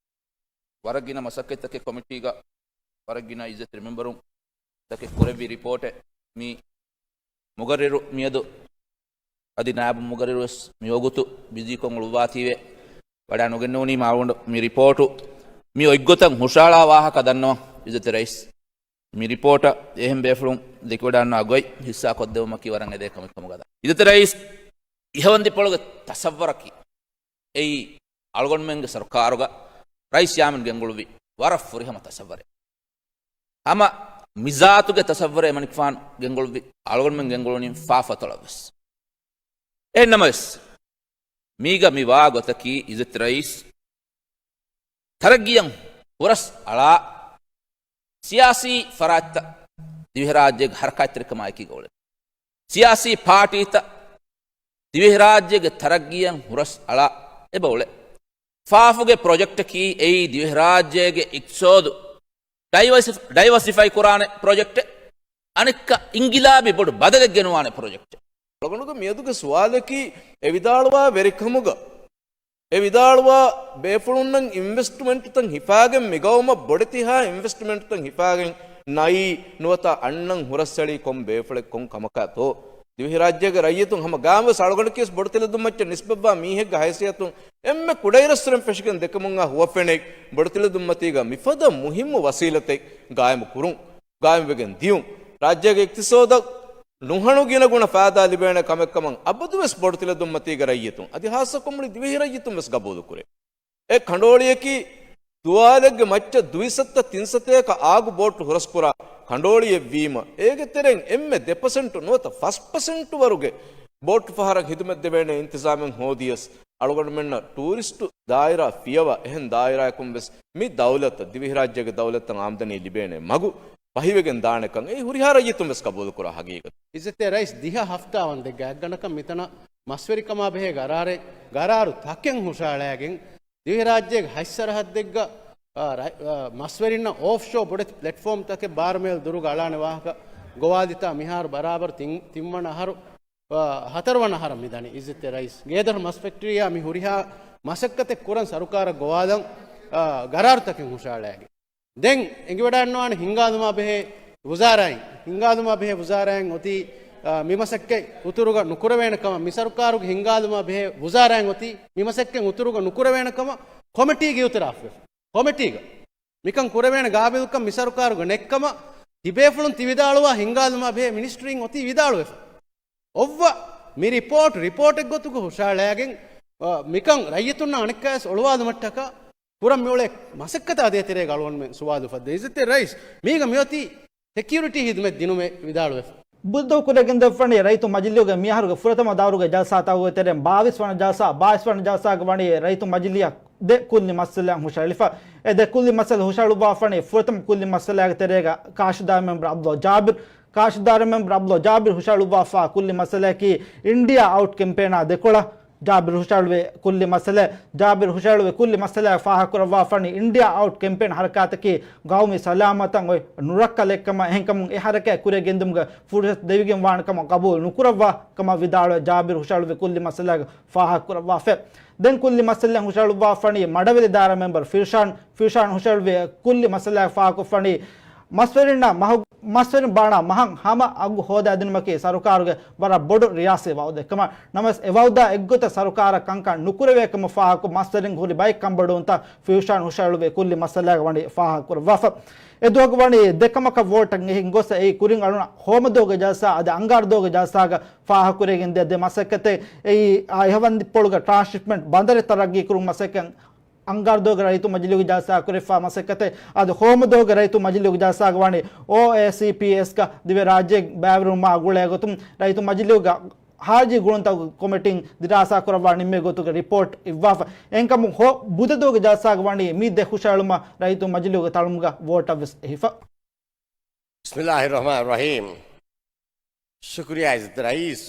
ވަރަށް ގިނަ މަސައްކަތްތަކެއް ކޮމިޓީގަ ވަރަށް ގިނަ އިއްޒަތްތެރި މެމްބަރުން ތަކެއް ކުރެއްވި ރިޕޯޓެއް. މި މުގައްރިރު މިއަދު އަދި ނާއިބު މުގައްރިރުވެސް މިވަގުތު ބިޒީކޮށް އުޅުއްވާތީވެ ވަޑައިނުގެންނެވުނީމާ އަޅުގަނޑު މި ރިޕޯޓު މި އޮތްގޮތަށް ހުށަހަޅާ ވާހަކަ ދަންނަވަން. އިއްޒަތްތެރި ރައީސް، މި ރިޕޯޓަށް އެހެން ބޭފުޅުން ދެކިވަޑައިގަންނަވާ ގޮތް ހިއްސާކޮށްދެވުމަކީ ވަރަށް އެދޭ ކަމެއް ކަމުގަ. އިއްޒަތްތެރި ރައީސް، އިހަވަންދި ޕޮޅުގެ ތަސައްވަރަކީ އެއީ އަޅުގަނޑުމެންގެ ސަރުކާރުގަ ރައީސް ޔާމީން ގެންގުޅުއްވި ވަރަށް ފުރިހަމަ ތަސައްވަރެއް. ހަމަ މިޒާތުގެ ތަސައްވަރެއް އެމަނިކުފާނު ގެންގުޅުއްވި، އަޅުގަނޑުމެން ގެންގުޅުނީ ފާފަތޮޅަށްވެސް. އެހެންނަމަވެސް، މީގަ މި ވާ ގޮތަކީ އިއްޒަތްތެރި ރައީސް، ތަރައްގީއަށް ހުރަސް އަޅާ ސިޔާސީ ފަރާތްތައް ދިވެހިރާއްޖޭގެ ހަރަކާތްތެރިކަމާ އެކީގަ އުޅެނީ. ސިޔާސީ ޕާޓީތައް ދިވެހިރާއްޖޭގެ ތަރައްގީއަށް ހުރަސް އަޅާ އެބަ އުޅޭ. ފާފުގެ ޕްރޮޖެކްޓަކީ އެއީ ދިވެހިރާއްޖޭގެ އިޤްތިޞާދު ޑައިވަސި-، ޑައިވަސިފައި ކުރާނެ ޕްރޮޖެކްޓެއް. އަނެއްކާ އިންގިލާބީ ބޮޑު ބަދަލެއް ގެނުވާނެ ޕްރޮޖެކްޓެއް. އަޅުގަނޑުގެ މިއަދުގެ ސުވާލަކީ އެ ވިދާޅުވާ ވެރިކަމުގަ އެ ވިދާޅުވާ ބޭފުޅުންނަށް އިންވެސްޓްމަންޓްތައް ހިފާގެން މިގައުމަށް ބޮޑެތިހާ އިންވެސްޓްމަންޓްތައް ހިފާގެން ނައީ ނުވަތަ އަންނަން ހުރަސްއަޅީ ކޮން ބޭފުޅެއް ކޮން ކަމަކާތޯ؟ ދިވެހިރާއްޖޭގެ ރައްޔިތުން ހަމަ ގާމްވެސް އަޅުގަނޑަކީވެސް ބޮޑެތިލަދުންމައްޗަށް ނިސްބަތްވާ މީހެއްގެ ހައިސިއްޔަތުން އެންމެ ކުޑައިރަށްސުރެން ފެށިގެން ދެކެމުންއާ ހުވަފެނެއް ބޮޑެތިލަދުންމަތީގަ މިފަދަ މުހިއްމު ވަސީލަތެއް ގާއިމު ކުރުން، ގާއިމުވެގެން ދިޔުން. ރާއްޖޭގެ އިޤްތިޞާދަށް ނުހަނު ގިނަގުނަ ފައިދާ ލިބޭނެ ކަމެއްކަމަށް އަބަދުވެސް ބޮޑެތިލަދުންމަތީގެ ރައްޔިތުން އަދި ހާއްސަކޮށް މުޅި ދިވެހިރައްޔިތުންވެސް ގަބޫލުކުރޭ. އެ ކަނޑޯޅިއަކީ ދުވާލެއްގެ މައްޗަށް ދުއިސައްތަ ތިންސަތޭކަ އާގު ބޯޓު ހުރަސްކުރާ ކަނޑޯޅިއެއްވީމަ، އޭގެ ތެރެއިން އެންމެ ދެ ޕަސެންޓު ނުވަތަ ފަސް ޕަސެންޓު ވަރުގެ ބޯޓު ފަހަރަށް ހިދުމަތްދެވޭނެ އިންތިޒާމެއް ހޯދިޔަސް، އަޅުގަނޑުމެންނަށް ޓޫރިސްޓު ދާއިރާ ފިޔަވާ އެހެން ދާއިރާއަކުން ވެސް މި ދައުލަތަށް، ދިވެހިރާއްޖޭގެ ދައުލަތަށް އާމްދަނީ ލިބޭނެ މަގު ފަހިވެގެން ދާނެކަން އެއީ ހުރިހާ ރައްޔިތުން ވެސް ގަބޫލުކުރާ ހަގީގަތެއް. އިއްޒަތްތެރި ރައީސް ދިހަ ހަފްތާ ވަންދެއްގަ އަތްގަނޑަކަށް މިތަނަށް މަސްވެރިކަމާ ބެހޭ ގަރާރެއް، ގަރާރު ތަކެއް ހުށަހަޅައިގެން، ދިވެހިރާއްޖޭގެ ހަތްސަރަހައްދެއްގަ، އާ، ރައި-، އާ، މަސްވެރިންނަށް އޯފްޝޯ ބޮޑެތި ޕްލެޓްފޯމްތަކެއް ބާރުމޭލު ދުރުގަ އަޅާނެ ވާހަކަ ގޮވާލިތާ މިހާރު ބަރާބަރު ތިން، ތިންވަނަ އަހަރު އާ، ހަތަރުވަނަ އަހަރަށް މިދަނީ. އިއްޒަތްތެރި ރައީސް، ގޭދޮރު މަސް ފެކްޓަރީއާ މި ހުރިހާ މަސައްކަތެއް ކުރަން ސަރުކާރަށް ގޮވާލަން، އާ، ގަރާރުތަކެއް ހުށައަޅައިގެން. ދެން އެނގިވަޑައިގަންނަވާނެ ހިންގާލުމާ ބެހޭ ވުޒާރާއިން، ހިންގާލުމާ ބެހޭ ވުޒާރާއިން އޮތީ، އާ، މި މަސައްކަތް އުތުރުގަ ނުކުރެވޭނެ ކަމަށް، މި ސަރުކާރުގެ ހިންގާލުމާ ބެހޭ ވުޒާރާއިން އޮތީ މި މަސައްކަތް އުތުރުގަ ނުކުރެވޭނެ ކަމަށް ކޮމިޓީގެ އިއުތިރާފްވެފަ. ކޮމިޓީގަ މިކަން ކުރެވޭނެ ގާބިލްކަން މި ސަރުކާރުގަ ނެއްކަމަށް ތިބޭފުޅުން ތި ވިދާޅުވާ ހިންގާލުމާ ބެހޭ މިނިސްޓްރީން އޮތީ ވިދާޅުވެފަ. އޮއްވަ މި ރިޕޯޓް، ރިޕޯޓެއް ގޮތުގަ ހުށައަޅައިގެން، އަ، މިކަން ރައްޔިތުންނާ އަނެއްކާވެސް އޮޅުވާލުމަށްޓަކާ ކުރަން މިއުޅޭ މަސައްކަތާ ދޭތެރޭގަ އަޅުގަނޑުމެން ސުވާލު އުފައްދޭ. އިއްޒަތްތެރި ރައީސް، މީގަ މިއޮތީ ސެކިއުރިޓީ ހިދުމަތް ދިނުމޭ ވިދާޅުވެފަ. ބުދު ކުރެގެންދެއްވަނީ ރައްޔިތު މަޖިލީހުގެ މިއަހަރުގެ ފުރަތަމަ ދައުރުގެ ޖަލްސާތަކުގެ ތެރެއިން ބާވީސް ވަނަ ޖަލްސާ، ބާވީސް ވަނަ ޖަލްސާގަ ވަނީ ރައްޔިތު މަޖިލީހަށް ދެ ކުއްލި މައްސަލައިން ހުށައެޅިފަ. އެ ދެ ކުއްލި މައްސަލަ ހުށައެޅުއްވާފަނީ ފުރަތަމަ ކުއްލި މައްސަލައިގެ ތެރޭގަ ކާށި ދާއިރާ މެމްބަރު ޢަބްދުﷲ ޖާބިރު، ކާށި ދާއިރާ މެމްބަރު ޢަބްދުﷲ ޖާބިރު ހުށައެޅުއްވާފާ ކުއްލި މައްސަލައަކީ އިންޑިއާ އައުޓް ކެމްޕޭނާ ދެކޮޅަށް ޖާބިރު ހުށައެޅުވި ކުއްލި މައްސަލަ، ޖާބިރު ހުށައެޅުވި ކުއްލި މައްސަލައަށް ފާހަގަކުރައްވާފަނީ އިންޑިއާ އައުޓް ކެމްޕޭން ހަރަކާތަކީ ގައުމީ ސަލާމަތަށް އޮތް ނުރައްކަލެއް ކަމަށް، އެހެންކަމުން އެ ހަރަކާތް ކުރިއަށް ގެންދިއުމުގެ ފުރުސަތު ދެވިގެން ވާނެ ކަމަށް ގަބޫލު ނުކުރައްވާ ކަމަށް ވިދާޅުވެ ޖާބިރު ހުށައެޅުވި ކުއްލި މައްސަލައަށް ފާހަގަކުރައްވާފަ. ދެން ކުއްލި މައްސަލައިން ހުށައެޅުއްވާފަނީ މަޑަވެލި ދާއިރާ މެމްބަރު ފިރްޝާން، ފިރްޝާން ހުށައެޅުވި ކުއްލި މައްސަލައަށް ފާހަގަކޮށްފަނީ މަސްވެރިންނަށް މަހު، މަސްވެރިން ބާނާ މަހަށް ހަމަ އަގު ހޯދާދިނުމަކީ ސަރުކާރުގެ ވަރަށް ބޮޑު ރިޔާސީ ވައުދެއް ކަމަށް. ނަމަވެސް އެ ވައުދާ އެއްގޮތަށް ސަރުކާރަށް ކަންކަން ނުކުރެވޭ ކަމަށް ފާހަގަކޮށް މަސްވެރިން ހުރި ބައެއް ކަންބޮޑުވުންތައް ފިރްޝާން ހުށައެޅުވި ކުއްލި މައްސަލައިގަ ވަނީ ފާހަގަކުރައްވާފަ. އެ ދުވަހު ވަނީ ދެ ކަމަކަށް ވޯޓަށް އެހިން ގޮސް އެއީ ކުރިން އަޅުނަ ހޯމަދުވަހުގެ ޖަލްސާ އަދި އަންގާރަދުވަހުގެ ޖަލްސާގަ ފާހަގަކުރެވިގެން ދިޔަ ދެ މަސައްކަތެއް. އެއީ އައިހަވަންދިއްޕޮޅުގެ ޓްރާންސްޝިޕްމަންޓް ބަނދަރެއް ތަރައްގީކުރުމުގެ މަސައްކަތް. އަންގާރަދުވަހުގެ ރައްޔިތު މަޖިލީހުގެ ޖަލްސާ ކުރެވިފާ މަސައްކަތެއް. އަދި ހޯމަދުވަހުގެ ރައްޔިތު މަޖިލީހުގެ ޖަލްސާގަ ވަނީ އޯއޭސީޕީއެސްގަ ދިވެހިރާއްޖޭގެ ބައިވެރިވުމާ ގުޅޭ ގޮތުން ރައްޔިތު މަޖިލީހުގެ ހާރިޖީ ގުޅުންތަކުގެ ކޮމިޓީން ދިރާސާ ކުރައްވާ ނިންމޭ ގޮތުގެ ރިޕޯޓް އިއްވާފަ. އެހެންކަމުން ހޯ، ބުދަ ދުވަހުގެ ޖަލްސާގަ ވަނީ މި ދެ ހުށައެޅުމަށް ރައްޔިތު މަޖިލީހުގެ ތަޅުމުގަ ވޯޓަށް ވެސް އެހިފަ. بسم الله الرحمن الرحيم. ޝުކުރިއްޔާ އިއްޒަތްތެރި ރައީސް.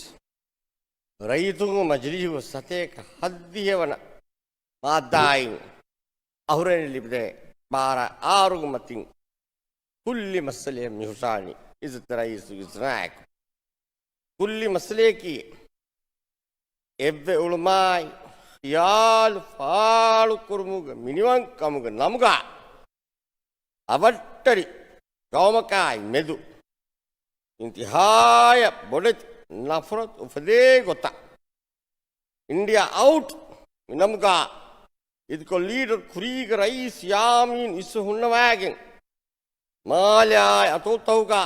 ރައްޔިތުންގެ މަޖިލީހުގެ ސަތޭކަ ހައްދިހަ ވަނަ މާއްދާއިން އަހުރެން ލިބިދޭ ބާރަ އާރުގެ މަތިން ކުއްލި މައްސަލައެއް މި ހުށައަޅަނީ އިއްޒަތްތެރި ރައީސްގެ އިޒުނާއެކު. ކުއްލި މައްސަލަޔަކީ އެއްވެ އުޅުމާއި ޚިޔާލު ފާޅުކުރުމުގެ މިނިވަންކަމުގެ ނަމުގަ އަވަށްޓެރި ގައުމަކާއި މެދު އިންތިހާޔަށް ބޮޑެތި ނަފްރަތު އުފެދޭ ގޮތަށް އިންޑިއާ އައުޓް މި ނަމުގަ އިދިކޮށް ލީޑަރު ކުރީގެ ރައީސް ޔާމީން އިސްވެ ހުންނަވައިގެން މާލެއާއި އަތޮޅުތަކުގަ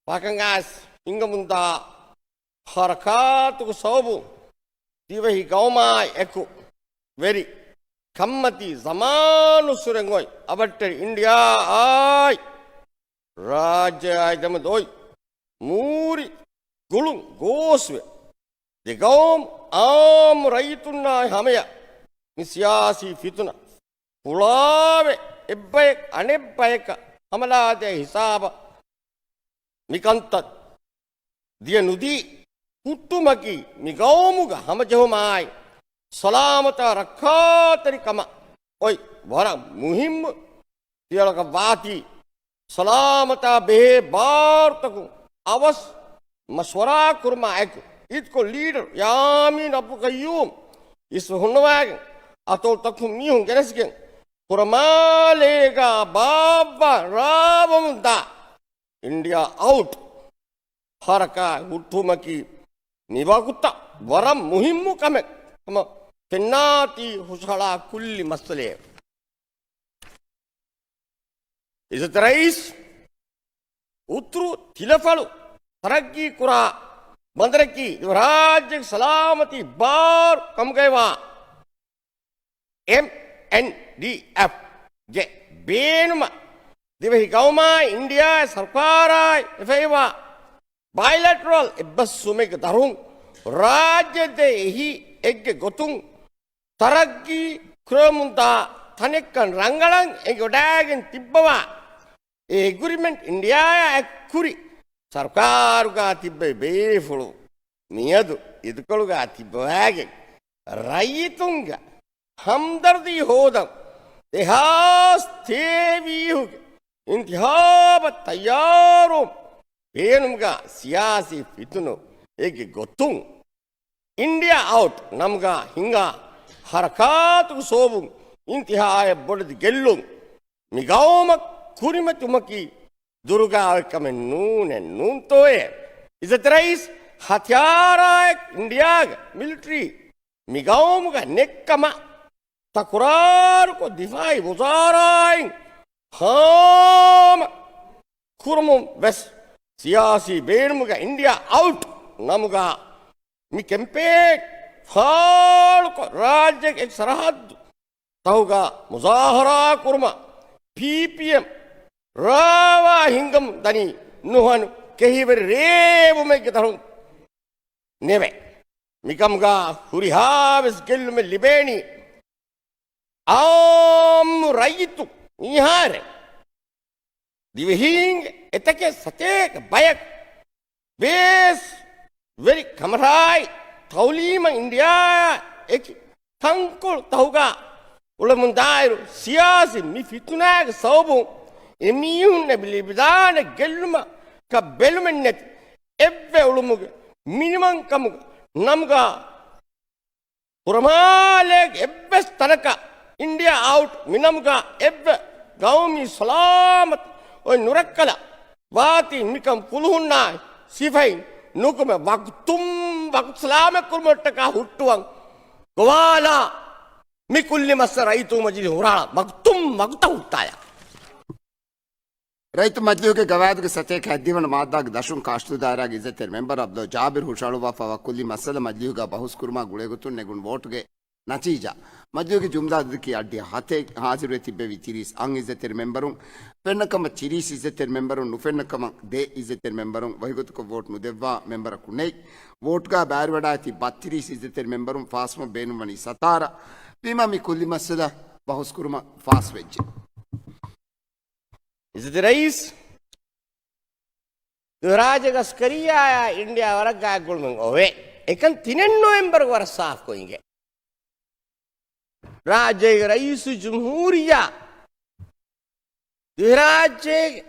ފަހަކަށް އައިސް ހިނގަމުންދާ ހަރަކާތުގެ ސަބަބުން ދިވެހި ގައުމާއި އެކު ވެރި ކަންމަތީ ޒަމާނުއްސުރެން އޮތް އަވަށްޓެރި އިންޑިއާއާއި ރާއްޖެއާއި ދެމެދު އޮތް މޫރި ގުޅުން ގޯސްވެ، ދެ ގައުމު އާއްމު ރައްޔިތުންނާއި ހަމަޔަށް މި ސިޔާސީ ފިތުނަ ފުޅާވެ، އެއްބަޔަކު އަނެއްބަޔަކަށް ހަމަލާދޭ ހިސާބަށް މިކަންތައް ދިޔަ ނުދީ، ހުއްޓުމަކީ މި ގައުމުގެ ހަމަޖެހުމާއި ސަލާމަތާ ރައްކާތެރިކަމަށް އޮތް ވަރަށް މުހިއްމު ތިޔަޅަކަށް ވާތީ، ސަލާމަތާ ބެހޭ ބާރުތަކުން އަވަސް މަޝްވަރާ ކުރުމާ އެކު، އިދިކޮށް ލީޑަރު ޔާމީން އަބްދުލް ޤައްޔޫމް އިސްވެ ހުންނަވައިގެން، އަތޮޅުތަކުން މީހުން ގެނެސްގެން، ކުރަމާލޭގާ ބާއްވާ ރާވަމުންދާ އިންޑިއާ އައުޓް ހަރަކާތް ހުއްޓުވުމަކީ މިވަގުތަށް ވަރަށް މުހިއްމު ކަމެއް ހަމަ ފެންނާތީ ހުށަހަޅާ ކުއްލި މައްސަލައެއް. އިއްޒަތް ރައީސް، އުތުރު ތިލަފަޅު ތަރައްގީ ކުރާ ބަނދަރަކީ ރާއްޖޭގެ ސަލާމަތީ ބާރު ކަމުގައިވާ އެމްއެންޑީއެފްގެ ބޭނުމަށް ދިވެހި ގައުމާއި އިންޑިއާ ސަރުކާރާއި އެފައިވާ ބައިލެޓްރަލް އެއްބަސްވުމެއްގެ ދަށުން ރާއްޖެ ދޭ އެހީ އެއްގެ ގޮތުން ތަރައްގީ ކުރެވެމުންދާ ތަނެއްކަން ރަނގަޅަށް އެނގިވަޑައިގެން ތިއްބަވާ އެ އެގްރިމެންޓް އިންޑިއާއާ އެއްކުރި ސަރުކާރުގާ ތިއްބެވި ބޭފުޅުން މިއަދު އިދިކޮޅުގާ ތިއްބަވައިގެން ރައްޔިތުންގެ ހަމްދަރްދީ ހޯދަން ދެހާސް ތޭވީހުގެ އިންތިހާބަށް ތައްޔާރުވުން ބޭނުމުގާ ސިޔާސީ ފިތުނަ އޭގެ ގޮތުން އިންޑިއާ އައުޓް ނަމުގަ ހިނގާ ހަރަކާތުގެ ސަބަބުން އިންތިހާއަށް ބޮޑެތި ގެއްލުން މި ގައުމަށް ކުރިމަތިވުމަކީ ދުރުގަ އޮތް ކަމެއް ނޫނެއް ނޫންތޯއޭ؟ އިއްޒަތްތެރި ރައީސް، ހަތިޔާރާއެއް އިންޑިއާގެ މިލިޓަރީ މި ގައުމުގަ ނެއްކަމަށް ތަކުރާރުކޮށް، ދިފާއީ ވުޒާރާއިން ހާމަ ކުރުމުން ވެސް ސިޔާސީ ބޭނުމުގަ އިންޑިއާ އައުޓް ނަމުގަ މި ކެމްޕޭން ފާޅުކޮށް، ރާއްޖޭގެ އެކި ސަރަހައްދު ތަކުގަ މުޒާހަރާ ކުރުމަށް ޕީޕީއެމް ރާވާ ހިނގަމުން ދަނީ ނުހަނު ކެހިވެރި ރޭވުމެއްގެ ދަށުން ނެވެ. މިކަމުގަ ހުރިހާވެސް ގެއްލުމެއް ލިބޭނީ އާއްމު ރައްޔިތު މީހާރެ ދިވެހީންގެ އެތަކެއް ސަތޭކަ ބަޔަކު ބޭސް ވެރި ކަމަށާއި ތައުލީމަށް އިންޑިއާ އެކި ތަންކޮޅު ތަކުގަ އުޅެމުންދާއިރު، ސިޔާސީ މި ފިތުނާގެ ސަބަބުން އެމީހުންނަށް ލިބިދާނެ ގެއްލުމަކަށް ބެލުމެއް ނެތި އެއްވެ އުޅުމުގެ މިނިވަންކަމުގެ ނަމުގަ ކުރަމާލޭގެ އެއްވެސް ތަނަކަށް އިންޑިއާ އައުޓް މިނަމުގަ އެއްވެ ގައުމީ ސަލާމަތް އޮތް ނުރައްކަލަށް ވާތީ މިކަން ފުލުހުންނާއި ސިފައިން ނުކުމެ ވަގުތުން ވަގުތު ސަލާމަތް ކުރުމަށްޓަކާ ހުއްޓުވަން ގޮވާލާ މި ކުއްލި މައްސަލަ ރައްޔިތުން މަޖިލީހުން ހުށަހަޅާ ވަގުތުން ވަގުތަށް ހުއްޓާލާ. ރައްޔިތު މަޖިލީހުގެ ގަވާއިދުގެ ސަތޭކަ ހަތްދިހަ ވަނަ މާއްދާގެ ދަށުން ކާށިދޫ ދާއިރާގެ އިއްޒަތްތެރި މެމްބަރ ޢަބްދުﷲ ޖާބިރު ހުށަހަޅުއްވާފައިވާ ކުއްލި މައްސަލަ މަޖިލީހުގަ ބަހުސް ކުރުމާ ގުޅޭގޮތުން ނެގުނު ވޯޓުގެ ނަތީޖާ މަޖިލީހުގެ ޖުމްލަ އަދަދަކީ އައްޑިހަ ހަތެއް، ހާޒިރުވެ ތިއްބެވި ތިރީސް އަށް އިއްޒަތްތެރި މެމްބަރުން، ފެންނަ ކަމަށް ތިރީސް އިއްޒަތްތެރި މެމްބަރުން، ނުފެންނަ ކަމަށް ދެ އިއްޒަތްތެރި މެމްބަރުން، ވަހިގޮތަކަށް ވޯޓް ނުދެއްވާ މެމްބަރަކު ނެތް. ވޯޓްގަ ބައިވެރިވެވަޑައިގަތީ ބައްތިރީސް އިއްޒަތްތެރި މެމްބަރުން، ފާސްވުމަށް ބޭނުންވަނީ ސަތާރަ. ވީމާ މި ކުއްލި މައްސަލަ ބަހުސްކުރުމަށް ފާސްވެއްޖެ. އިއްޒަތްތެރި ރައީސް، ދިވެހިރާއްޖޭގެ އަސްކަރިއްޔާއާ އިންޑިއާ ވަރަށް ގާތް ގުޅުމެއް އޮވޭ. އެކަން ތިނެއްނު މެމްބަރު ވަރަށް ސާފުކޮށް އިނގޭ. ރާއްޖޭގެ ރައީސުލްޖުމްހޫރިއްޔާ ދިވެހިރާއްޖޭގެ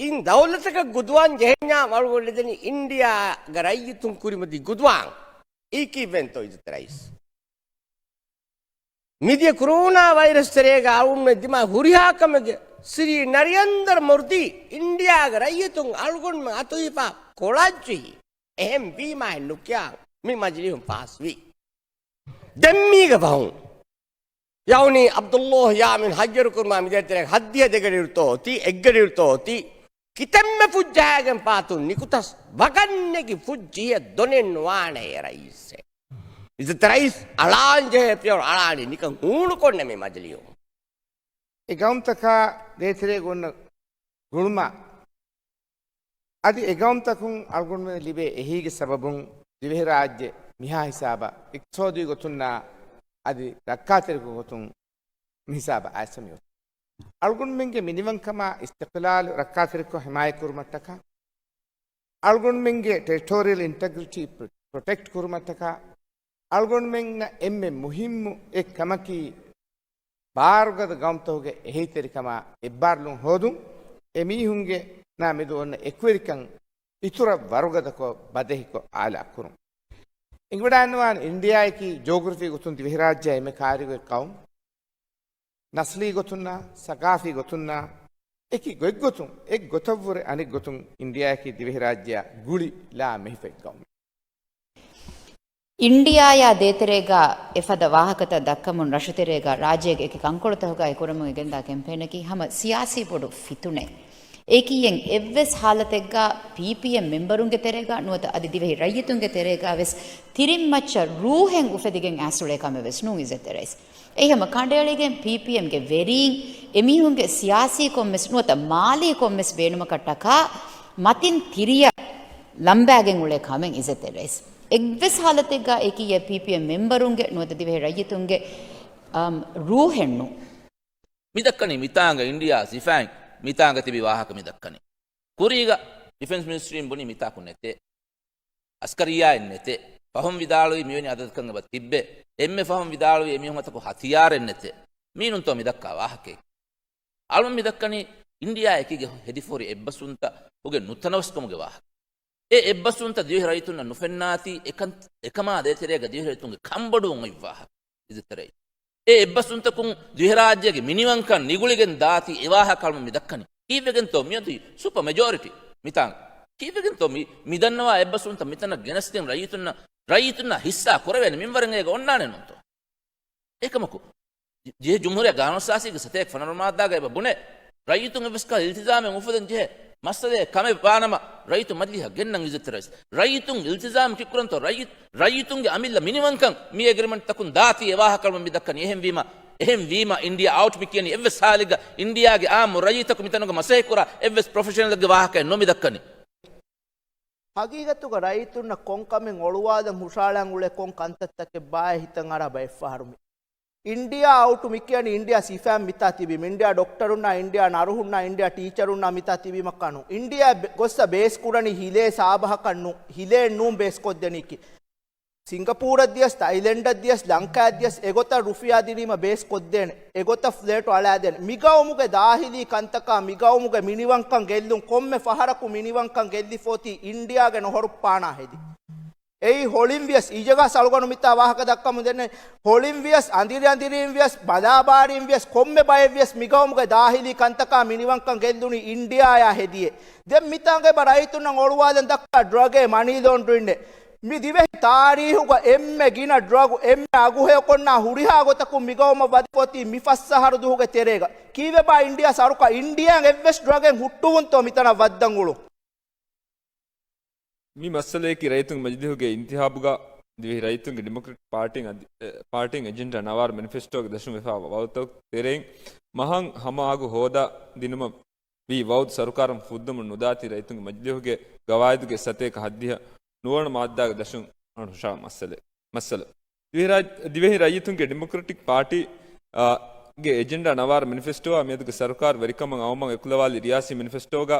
އިން ދައުލަތަކަށް ގުދުވާން ޖެހެންޏާ ވަޅުގަނޑު ދެނީ އިންޑިއާގެ ރައްޔިތުން ކުރިމަތި ގުދުވާން. އެއީ ކީއްވެންތޯ އިއްޒަތްތެރި ރައީސް؟ މިދިޔަ ކުރޯނާ ވައިރަސް ތެރޭގަ އަޅުގަނޑުމެން ދިމާ ހުރިހާ ކަމެއްގެ ސިރީ ނަރިއަންދަރަ މޮރުދީ އިންޑިއާގެ ރައްޔިތުން އަޅުގަނޑުމެން އަތުހިފާ ކޮޅަށްޖެހި. އެހެން ވީމާ އެއް ނުކިޔާ މި މަޖިލީހުން ފާސްވީ. ދެން މީގެ ފަހުން ޔަޢުނީ ޢަބްދުﷲ ޔާމީން ހައްޔަރުކުރުމާ މިދޭތެރޭ ހައްދިހަ ދެގަޑިއިރުތޯ އޮތީ، އެއްގަޑިއިރުތޯ އޮތީ، ކިތަންމެ ފުއްޖަހައިގެން ފާތުން ނިކުތަސް ވަގަށްނެގި ފުއްޖެހިޔަ ދޮނެއް ނުވާނެ އޭ ރައީސްއޭ. އިއްޒަތްތެރި ރައީސް އަޅާން ޖެހޭ ފިޔަވަޅު އަޅާނީ ނިކަން ހޫނުކޮށްނެ މި މަޖިލީހުން. އެ ގައުމުތަކާ ދޭތެރޭގަ އޮންނަ ގުޅުމަށް އަދި އެ ގައުމުތަކުން އަޅުގަނޑުމެން ލިބޭ އެހީގެ ސަބަބުން ދިވެހިރާއްޖެ މިހާ ހިސާބަށް އިޤްތިޞާދީ ގޮތުންނާ އަދި ރައްކާތެރިކޮށް ގޮތުން މި ހިސާބަށް އައިސްފަ މިއޮތީ. އަޅުގަނޑުމެންގެ މިނިވަންކަމާ އިސްތިޤްލާލު ރައްކާތެރިކޮށް ޙިމާޔަތްކުރުމަށްޓަކާ، އަޅުގަނޑުމެންގެ ޓެރިޓޯރިއަލް އިންޓެގްރިޓީ ޕްރޮ-، ޕްރޮޓެކްޓް ކުރުމަށްޓަކާ، އަޅުގަނޑުމެންނަށް އެންމެ މުހިއްމު އެއް ކަމަކީ، ބާރުގަދަ ގައުމުތަކުގެ އެހީތެރިކަމާ އެއްބާރުލުން ހޯދުން، އެމީހުންގެ ނާ މެދު އޮންނަ އެކުވެރިކަން އިތުރަށް ވަރުގަދަކޮށް ބަދެހިކޮށް އާލާ ކުރުން. އެނގިވަޑައިގަންނަވާނެ އިންޑިއާއަކީ ޖޯގްރަފީ ގޮތުން ދިވެހިރާއްޖެއާ އެންމެ ކާރިގޮތް ގައުމު. ނަސްލީ ގޮތުންނާ، ސަގާފީ ގޮތުންނާ، އެކި ގޮތްގޮތުން، އެއްގޮތަށްވުރެ އަނެއްގޮތުން އިންޑިއާއަކީ ދިވެހިރާއްޖެއާ ގުޅި ލާ މެހިފައި ގައުމެއް. އިންޑިއާއާ ދޭތެރޭގަ އެފަދަ ވާހަކަތައް ދައްކަމުން ރަށުތެރޭގަ ރާއްޖޭގެ އެކި ކަންކޮޅުތަކުގައި ކުރަމުން ގެންދާ ކެމްޕޭނަކީ ހަމަ ސިޔާސީ ބޮޑު ފިތުނައެއް. އެކި އެއްވެސް ހާލަތެއްގަ ޕީޕީއެމް މެމްބަރުންގެ ތެރޭގަ ނުވަތަ އަދި ދިވެހި ރައްޔިތުންގެ ތެރޭގަ ވެސް ތިރިން މައްޗަށް ރޫހެއް އުފެދިގެން އައިސް އުޅޭ ކަމެއް ވެސް ނޫން އިއްޒަތްތެރި ރައީސް. އެއީ ހަމަ ކަނޑައެޅިގެން ޕީޕީއެމްގެ ވެރީން އެމީހުންގެ ސިޔާސީ ކޮންމެސް ނުވަތަ މާލީ ކޮންމެސް ބޭނުމަކަށްޓަކާ މަތިން ތިރިއަށް ލަނބާގެން އުޅޭ ކަމެއް އިއްޒަތްތެރި ރައީސް. އެއްވެސް ހާލަތެއްގަ އެކި އެ ޕީޕީއެމް މެމްބަރުންގެ ނުވަތަ ދިވެހި ރައްޔިތުންގެ، އަމް، ރޫހެއް ނޫން. މި ދައްކަނީ މިތާނގަ އިންޑިއާ ސިފައިން މިތާނގަ ތިބި ވާހަކަ މި ދައްކަނީ. ކުރީގަ ޑިފެންސް މިނިސްޓްރީން ބުނީ މިތާކު ނެތޭ. އަސްކަރިއްޔާއެއް ނެތޭ. ފަހުން ވިދާޅުވީ މިވެނި އަދަދަކަށް އެބަ ތިއްބެ. އެންމެ ފަހުން ވިދާޅުވީ އެމީހުން އަތަކު ހަތިޔާރެއް ނެތޭ. މީނުންތޯ މި ދައްކާ ވާހަކައެއް؟ އަޅުން މި ދައްކަނީ އިންޑިއާ އެކީގެ ހެދިފޯރި އެއްބަސްވުންތަކުގެ ނުތަނަވަސްކަމުގެ ވާހަކަ. އެ އެއްބަސްވުންތައް ދިވެހި ރައްޔިތުންނަށް ނުފެންނާތީ، އެކަން، އެކަމާ ދޭތެރޭގަ ދިވެހި ރައްޔިތުންގެ ކަންބޮޑުވުން އޮތް ވާހަކަ. އިއްޒަތްތެރި ރައްޔިތުން. އެ އެއްބަސްވުންތަކުން ދިވެހިރާއްޖޭގެ މިނިވަންކަން ނިގުޅިގެން ދާތީ އެ ވާހަކަ އަޅުމެން މި ދައްކަނީ. ކީއްވެގެންތޯ މިއޮތީ ސުޕަ މެޖޯރިޓީ މިތާނގަ؟ ކީއްވެގެންތޯ މި، މި ދަންނަވާ އެއްބަސްވުންތައް މިތަނަށް ގެނެސްދިން ރައްޔިތުންނަށް، ރައްޔިތުންނާ ހިއްސާ ކުރެވޭނެ މިންވަރެއް އޭގަ އޮންނާނެ ނޫންތޯ؟ އެކަމަކު، ޖެހޭ ޖުމްހޫރިއްޔާ ގާނޫނުއަސާސީގެ ސަތޭކަ ފަނަރަ މާއްދާގައި އެބަ ބުނޭ، ރައްޔިތުން އެއްވެސް ކަހަލަ އިލްތިޒާމެއް އުފުދަން ޖެހޭ މައްސަލައެއް ކަމެއް ވާނަމަ، ރައްޔިތުން މަޖިލީހަށް ގެންނަން އިއްޒަތްތެރި ރައީސް. ރައްޔިތުން އިލްތިޒާމް ކިކުރަންތޯ؟ ރައްޔި-، ރައްޔިތުންގެ އަމިއްލަ މިނިވަންކަން މި އެގްރިމެންޓްތަކުން ދާތީ އެ ވާހަކަ އަޅުމެން މި ދައްކަނީ. އެހެންވީމަ، އެހެންވީމަ އިންޑިއާ އައުޓް މި ކިޔަނީ އެއްވެސް ހާލެއްގަ އިންޑިއާގެ އާއްމު ރައްޔިތަކު މިތަނުގަ މަސައްކަތް ކުރާ އެއްވެސް ޕްރޮފެޝަނަލެއްގެ ވާހަކައެއް ނޯ މި ދައްކަނީ. ހަގީގަތުގަ ރައްޔިތުންނަށް ކޮންކަމެއް އޮޅުވާލަން ހުށައަޅާން އުޅޭ ކޮން ކަންތައްތަކެއް ބާއޭ ހިތަށް އަރާ ބައެއްފަހަރު މި އިންޑިއާ އައުޓު މި ކިޔަނީ އިންޑިއާ ސިފައިން މިތާ ތިބީމަ، އިންޑިއާ ޑޮކްޓަރުންނާ، އިންޑިއާ ނަރުހުންނާ، އިންޑިއާ ޓީޗަރުންނާ މިތާ ތިބީމަ ކަނު. އިންޑިއާ ބެ-، ގޮއްސަ ބޭސް ކުރަނީ ހިލޭ ސާބަހަކަށް ނޫ-، ހިލޭ ނޫން ބޭސް ކޮށްދެނީކީ. ސިންގަޕޫރަށް ދިޔަސް، ތައިލެންޑަށް ދިޔަސް، ލަންކާއަށް ދިޔަސް، އެގޮތަށް ރުފިޔާ ދިނީމަ ބޭސް ކޮށްދޭނެ. އެގޮތަށް ފްލޭޓު އަޅާދޭނެ. މިގައުމުގެ ދާހިލީ ކަންތަކާ، މިގައުމުގެ މިނިވަންކަން ގެއްލުން ކޮންމެ ފަހަރަކު މިނިވަންކަން ގެއްލިފޯތީ އިންޑިއާގެ ނޮހޮރުއްޕާނާ ހެދި. އެއީ ހޮޅިން ވިޔަސް، އިޖަގާ ސަޅުގަނޑު މިތާ ވާހަކަ ދައްކަމުން ދެންނެވި. ހޮޅިން ވިޔަސް، އަނދިރި އަނދިރީން ވިޔަސް، ބަލާބާރީން ވިޔަސް، ކޮންމެ ބައެއް ވިޔަސް މިގައުމުގެ ދާހިލީ ކަންތަކާ މިނިވަންކަން ގެއްލުނީ އިންޑިއާޔާ ހެދިޔޭ. ދެން މިތާނގަ އެބަ ރައްޔިތުންނަށް އޮޅުވާލަން ދައްކާ ޑްރަގޭ މަނީ ލޯންޑްރިންއޭ. މި ދިވެހި ތާރީހުގަ އެންމެ ގިނަ ޑްރަގު، އެންމެ އަގުހެޔޮކޮށްނާ ހުރިހާ ގޮތަކުން މިގައުމަށް ވަދެފޯތީ މި ފަސް އަހަރު ދުވަހުގެ ތެރޭގަ. ކީއްވެބާ އިންޑިއާ ސަރުކާރު އިންޑިއާއިން އެއްވެސް ޑްރަގެއް ހުއްޓުވުންތޯ މިތަނަށް ވައްދަން އުޅުން؟ މި މައްސަލަޔަކީ ރައްޔިތުންގެ މަޖިލީހުގެ އިންތިހާބުގަ ދިވެހި ރައްޔިތުންގެ ޑިމޮކްރެޓިކް ޕާޓީން އަދި، އެ، ޕާޓީން އެޖެންޑާ ނަވާރަ މެނިފެސްޓޯގެ ދަށުން ވެފާ ވައުދުތަކުގެ ތެރެއިން މަހަށް ހަމަ އަގު ހޯދާ ދިނުމަށް ވީ ވައުދު ސަރުކާރުން ފުއްދުމުން ނުދާތީ ރައްޔިތުންގެ މަޖިލީހުގެ ގަވާއިދުގެ ސަތޭކަ ހައްދިހަ ނުވަވަނަ މާއްދާގެ ދަށުން އަޅުން ހުށަހަޅު މައްސަލަ، މައްސަލަ. ދިވެހި ރާއް-، ދިވެހި ރައްޔިތުންގެ ޑިމޮކްރެޓިކް ޕާޓީ، އާ، ގެ އެޖެންޑާ ނަވާރަ މެނިފެސްޓޯއާ މިއަދުގެ ސަރުކާރު ވެރިކަމަށް އައުމަށް އެކުލަވާލި ރިޔާސީ މެނިފެސްޓޯގަ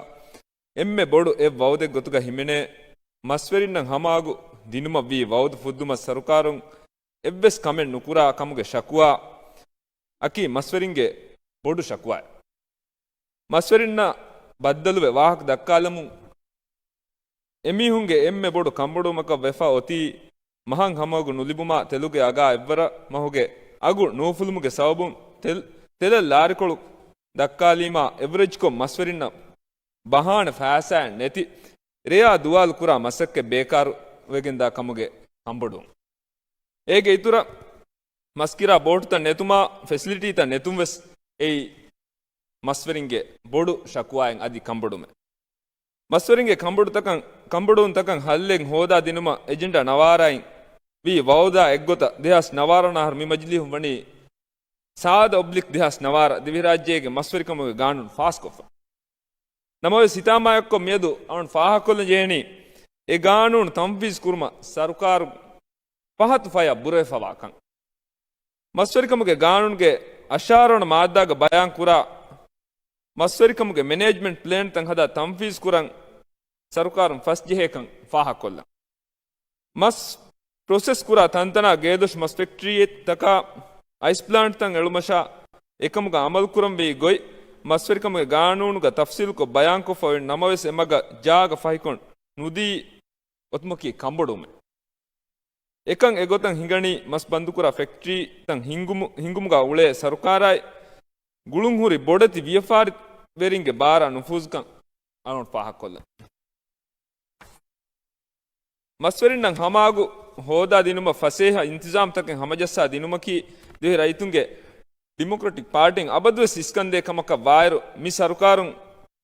އެންމެ ބޮޑު އެއް ވައުދެއް ގޮތުގަ ހިމެނޭ، މަސްވެރިންނަށް ހަމައަގު ދިނުމަށް ވީ ވައުދު ފުއްދުމަށް ސަރުކާރުން އެއްވެސް ކަމެއް ނުކުރާ ކަމުގެ ޝަކުވާ އަކީ މަސްވެރިންގެ ބޮޑު ޝަކުވާއެއް. މަސްވެރިންނަށް ބައްދަލުވެ ވާހަކަ ދައްކާލަމުން، އެމީހުންގެ އެންމެ ބޮޑު ކަންބޮޑުވުމަކަށް ވެފަ އޮތީ، މަހަށް ހަމައަގު ނުލިބުމާ ތެލުގެ އަގާ އެއްވަރަށް މަހުގެ އަގު ނޫފުލުމުގެ ސަބަބުން ތެލް-، ތެލަށް ލާރިކޮޅު ދައްކާލީމާ އެވްރެޖްކޮށް މަސްވެރިންނަށް ބަހާނެ ފައިސާއެއް ނެތި، ރެޔާ ދުވާލު ކުރާ މަސައްކަތް ބޭކާރު ވެގެންދާ ކަމުގެ ކަންބޮޑުވުން. އޭގެ އިތުރަށް މަސްކިރާ ބޯޓުތައް ނެތުމާ ފެސިލިޓީތައް ނެތުން ވެސް އެއީ މަސްވެރިންގެ ބޮޑު ޝަކުވާއެއް އަދި ކަންބޮޑުވުމެއް. މަސްވެރިންގެ ކަންބޮޑުތަކަށް، ކަންބޮޑުވުންތަކަށް ހައްލެއް ހޯދާ ދިނުމަށް އެޖެންޑާ ނަވާރާއިން ވީ ވައުދާ އެއްގޮތަށް ދެހާސް ނަވާރަ ނަހަރު މި މަޖިލީހުން ވަނީ ސާދަ އޮބްލިކް ދެހާސް ނަވާރަ ދިވެހިރާއްޖޭގެ މަސްވެރިކަމުގެ ގާނޫނު ފާސްކޮށްފަ. ނަމަވެސް ހިތާމައަކަށް މިއަދު އަޅުން ފާހަގަކޮށްލަން ޖެހެނީ، އެ ގާނޫނު ތަންފީޒު ކުރުމަށް ސަރުކާރު ފަހަތު ފަޔަށް ބުރަވެފަވާ ކަން. މަސްވެރިކަމުގެ ގާނޫނުގެ އަށާރަ ވަނަ މާއްދާގަ ބަޔާން ކުރާ، މަސްވެރިކަމުގެ މެނޭޖްމަންޓް ޕްލޭންތައް ހަދާ ތަންފީޒު ކުރަން ސަރުކާރުން ފަސް ޖެހޭކަން ފާހަގަކޮށްލަން. މަސް ޕްރޮސެސް ކުރާ ތަންތަނާ ގޭދޮށު މަސް ފެކްޓްރީތަކާ އައިސް ޕްލާންޓްތައް އެޅުމަށާ އެކަމުގަ އަމަލުކުރަންވީ ގޮތް މަސްވެރިކަމުގެ ގާނޫނުގަ ތަފްސީލުކޮށް ބަޔާންކޮށްފަ އޮތް ނަމަވެސް އެ މަގަށް ޖާގަ ފަހިކޮށް ނުދީ އޮތުމަކީ ކަންބޮޑުވުމެއް. އެކަން އެގޮތަށް ހިނގަނީ މަސް ބަންދުކުރާ ފެކްޓްރީތައް ހިންގުމު-، ހިންގުމުގަ އުޅޭ ސަރުކާރާއި ގުޅުންހުރި ބޮޑެތި ވިޔަފާރިވެރިންގެ ބާރަށް ނުފޫޒުކަން އަޅުން ފާހަގަކޮށްލަން. މަސްވެރިންނަށް ހަމައަގު ހޯދާ ދިނުމަށް ފަސޭހަ އިންތިޒާމްތަކެއް ހަމަޖައްސާ ދިނުމަކީ ދިވެހި ރައްޔިތުންގެ ޑިމޮކްރެޓިކް ޕާޓީން އަބަދުވެސް އިސްކަންދޭ ކަމަކަށް ވާއިރު، މި ސަރުކާރުން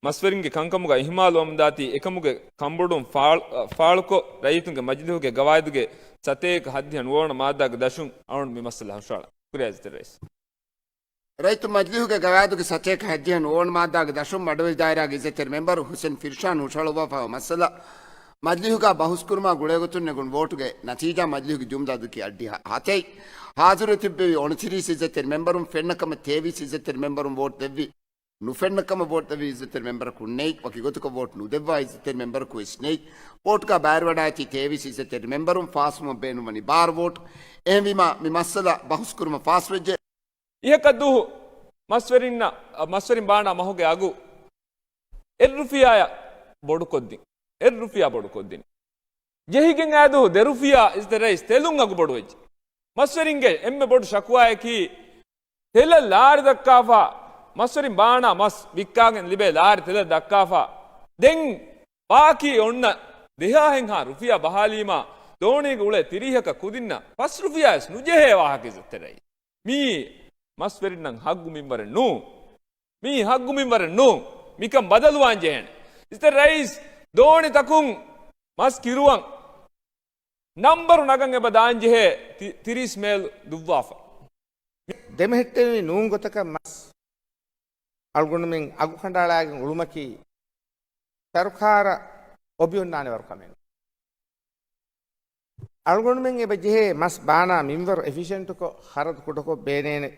މަސްވެރިންގެ ކަންކަމުގަ އިހުމާލުވަމުންދާތީ އެކަމުގެ ކަންބޮޑުވުން ފާޅު-، ފާޅުކޮށް، ރައްޔިތުންގެ މަޖިލީހުގެ ގަވާއިދުގެ ސަތޭކަ ހައްދިހަ ނުވަވަނަ މާއްދާގެ ދަށުން އަޅުން މި މައްސަލަ ހުށަހަޅަން. ކުރިއަށް އިއްޒަތްތެރި ރައީސް. ރައްޔިތު މަޖިލީހުގެ ގަވާއިދުގެ ސަތޭކަ ހައްދިހަ ނުވަވަނަ މާއްދާގެ ދަށުން މަޑުވެލި ދާއިރާގެ އިއްޒަތްތެރި މެމްބަރު ހުސެން ފިރްޝާން ހުށަހަޅުއްވާފައިވާ މައްސަލަ، މަޖިލީހުގަ ބަހުސްކުރުމާ ގުޅޭގޮތުން ނެގުނު ވޯޓުގެ ނަތީޖާ މަޖިލީހުގެ ޖުމްލަ އަދަދަކީ އަށްޑިހަ ހަތެއް. ހާޒިރުވެ ތިއްބެވި އުނަތިރީސް އިއްޒަތްތެރި މެމްބަރުން ފެންނަ ކަމަށް ތޭވީސް އިއްޒަތްތެރި މެމްބަރުން ވޯޓް ދެއްވި. ނުފެންނަ ކަމަށް ވޯޓް ދެއްވި އިއްޒަތްތެރި މެމްބަރަކު ނެތް. ވަކި ގޮތަކަށް ވޯޓް ނުދެއްވާ އިއްޒަތްތެރި މެމްބަރަކު ވެސް ނެތް. ވޯޓުގަ ބައިވެރިވަޑައިގަތީ ތޭވީސް އިއްޒަތްތެރި މެމްބަރުން ފާސްވުމަށް ބޭނުންވަނީ ބާރަ ވޯޓް. އެހެންވީމަ، މި މައްސަލަ ބަހުސްކުރުމަށް ފާސްވެއްޖެ. އިހަކަ ދުވަހު މަސްވެރިންނަށް، މަސްވެރިން ބާނާ މަހުގެ އަގު އެއް ރުފިޔާއަށް ބޮޑުކޮށްދިން. އެއް ރުފިޔާ ބޮޑުކޮށްދިނީ. ޖެހިގެން އާދު ދެ ރުފިޔާ އިސް ދެ ރައީސް ތެލުން އަގު ބޮޑުވެއްޖެ. މަސްވެރިންގެ އެންމެ ބޮޑު ޝަކުވާއަކީ ތެލަށް ލާރި ދައްކާފަ މަސްވެރިން ބާނާ މަސް ވިއްކާގެން ލިބޭ ލާރި ތެލަށް ދައްކާފަ ދެން ބާކީ އޮންނަ ދެހާހެއްހާ ރުފިޔާ ބަހާލީމާ ދޯނިއެއްގަ އުޅޭ ތިރީހަކަށް ކުދިންނަށް ފަސް ރުފިޔާވެސް ނުޖެހޭ ވާހަކަ އިސް ދެ ރައީސް. މީ މަސްވެރިންނަށް ހައްގު މިންވަރެއް ނޫން. މީ ހައްގު މިންވަރެއް ނޫން. މިކަން ބަދަލުވާން ޖެހޭނެ. އިސް ދެ ރައީސް ދޯނިތަކުން މަސް ކިރުވަން ނަންބަރު ނަގަން އެބަ ދާންޖެހޭ ތި-، ތިރީސް މޭލް ދުއްވާފަ. ދެމެހެއްޓެވި ނޫން ގޮތަކަށް މަސް އަޅުގަނޑުމެން އަގު ކަނޑައަޅާގެން އުޅުމަކީ ސަރުކާރަށް އޮބި އޮންނާނެ ވަރު ކަމެއް. އަޅުގަނޑުމެން އެބަ ޖެހޭ މަސް ބާނާ މިންވަރު އެފިޝިއެންޓުކޮށް، ޚަރަދު ކުޑަކޮށް ބޭނޭނެ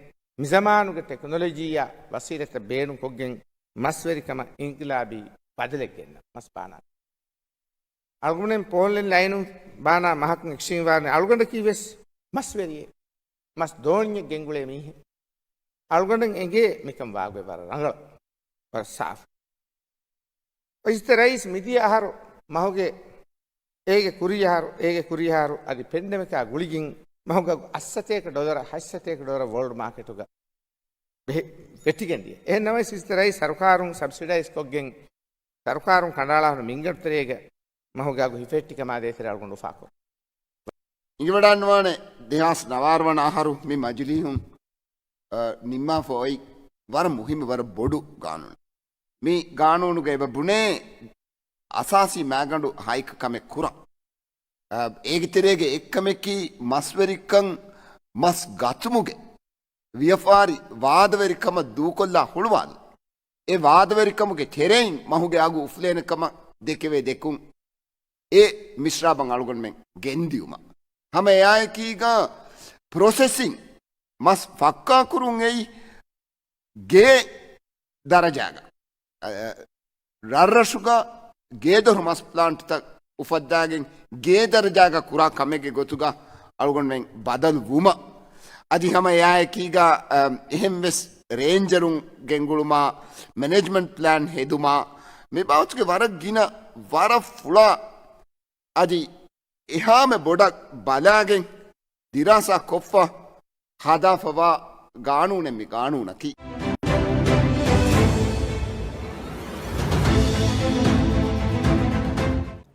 މިޒަމާނުގެ ޓެކްނޮލޮޖީއާ ވަސީލަތްތައް ބޭނުންކޮށްގެން މަސްވެރިކަމަށް އިންޤިލާބީ ބަދަލެއް ގެންނަ މަސް ބާނާ. އަޅުގަނޑުމެން ފޯން ލައިން ބާނާ މަހަކުން އެކްސްޗޭންޖް ވާނެ. އަޅުގަނޑަކީ ވެސް މަސްވެރިއެއް، މަސް ދޯންޏެއް ގެންގުޅޭ މީހެއް. އަޅުގަނޑަށް އެނގޭ މިކަން ވާގޮތް ވަރަށް ރަނގަޅަށް، ވަރަށް ސާފު. އިސް ދެ ރައީސް މިދިޔަ އަހަރު މަހުގެ އޭގެ ކުރީ އަހަރު، އޭގެ ކުރީ އަހަރު އަދި ޕެންޑެމިކާ ގުޅިގެން މަހުގަ އަށްސަތޭކަ ޑޮލަރ، ހަތްސަތޭކަ ޑޮލަރ ވޯލްޑް މާކެޓުގަ ބެހެ-، ވެއްޓިގެން ދިޔަ. އެހެން ނަމަވެސް އިސް ދެ ރައީސް ސަރުކާރުން ސަބްސިޑައިޒް ކޮށްގެން ސަރުކާރުން ކަނޑައަޅާ ހުންނަ މިންގަނޑު ތެރޭގަ މަހުގެ އަގު ހިފެހެއްޓި ކަމާ ދޭތެރޭ އަޅުގަނޑު އުފާކުރުން. އިނގިވަޑާންވާނެ ދެހާސް ނަވާރަ ވަނަ އަހަރު މި މަޖިލީހުން، އަ، ނިންމާފަ އޮތް ވަރަށް މުހިއްމު، ވަރަށް ބޮޑު ގާނޫނެއް. މި ގާނޫނުގަ އެބަ ބުނޭ އަސާސީ މައިގަނޑު ހައިކަ ކަމެއް ކުރަން. އަ، އޭގެ ތެރޭގަ އެއްކަމަކީ މަސްވެރިކަން، މަސް ގަތުމުގެ ވިޔަފާރި ވާދަވެރިކަމަށް ދޫކޮށްލާ ހުޅުވާލުން. އެ ވާދަވެރިކަމުގެ ތެރެއިން މަހުގެ އަގު އުފުލޭނެ ކަމަށް ދެކެވޭ ދެކުން. އެ މިސްރާބަށް އަޅުގަނޑުމެން ގެންދިޔުމަށް. ހަމަ އެއާއެކީގަ ޕްރޮސެސިން، މަސް ފައްކާކުރުން އެއީ ގޭ ދަރަޖާގަ، އަ، ރަށްރަށުގަ ގޭދޮރު މަސް ޕްލާންޓްތައް އުފައްދާގެން ގޭ ދަރަޖާގަ ކުރާ ކަމެއްގެ ގޮތުގަ އަޅުގަނޑުމެން ބަދަލު ވުމަށް. އަދި ހަމަ އެއާއެކީގަ، އަ، އެހެންވެސް ރޭންޖަރުން ގެންގުޅުމާ، މެނޭޖްމަންޓް ޕްލާން ހެދުމާ، މި ބާވަތުގެ ވަރަށް ގިނަ، ވަރަށް ފުޅާ އަދި އެހާމެ ބޮޑަށް ބަލާގެން ދިރާސާ ކޮށްފަ ހަދާފަވާ ގާނޫނެއް މި ގާނޫނަކީ.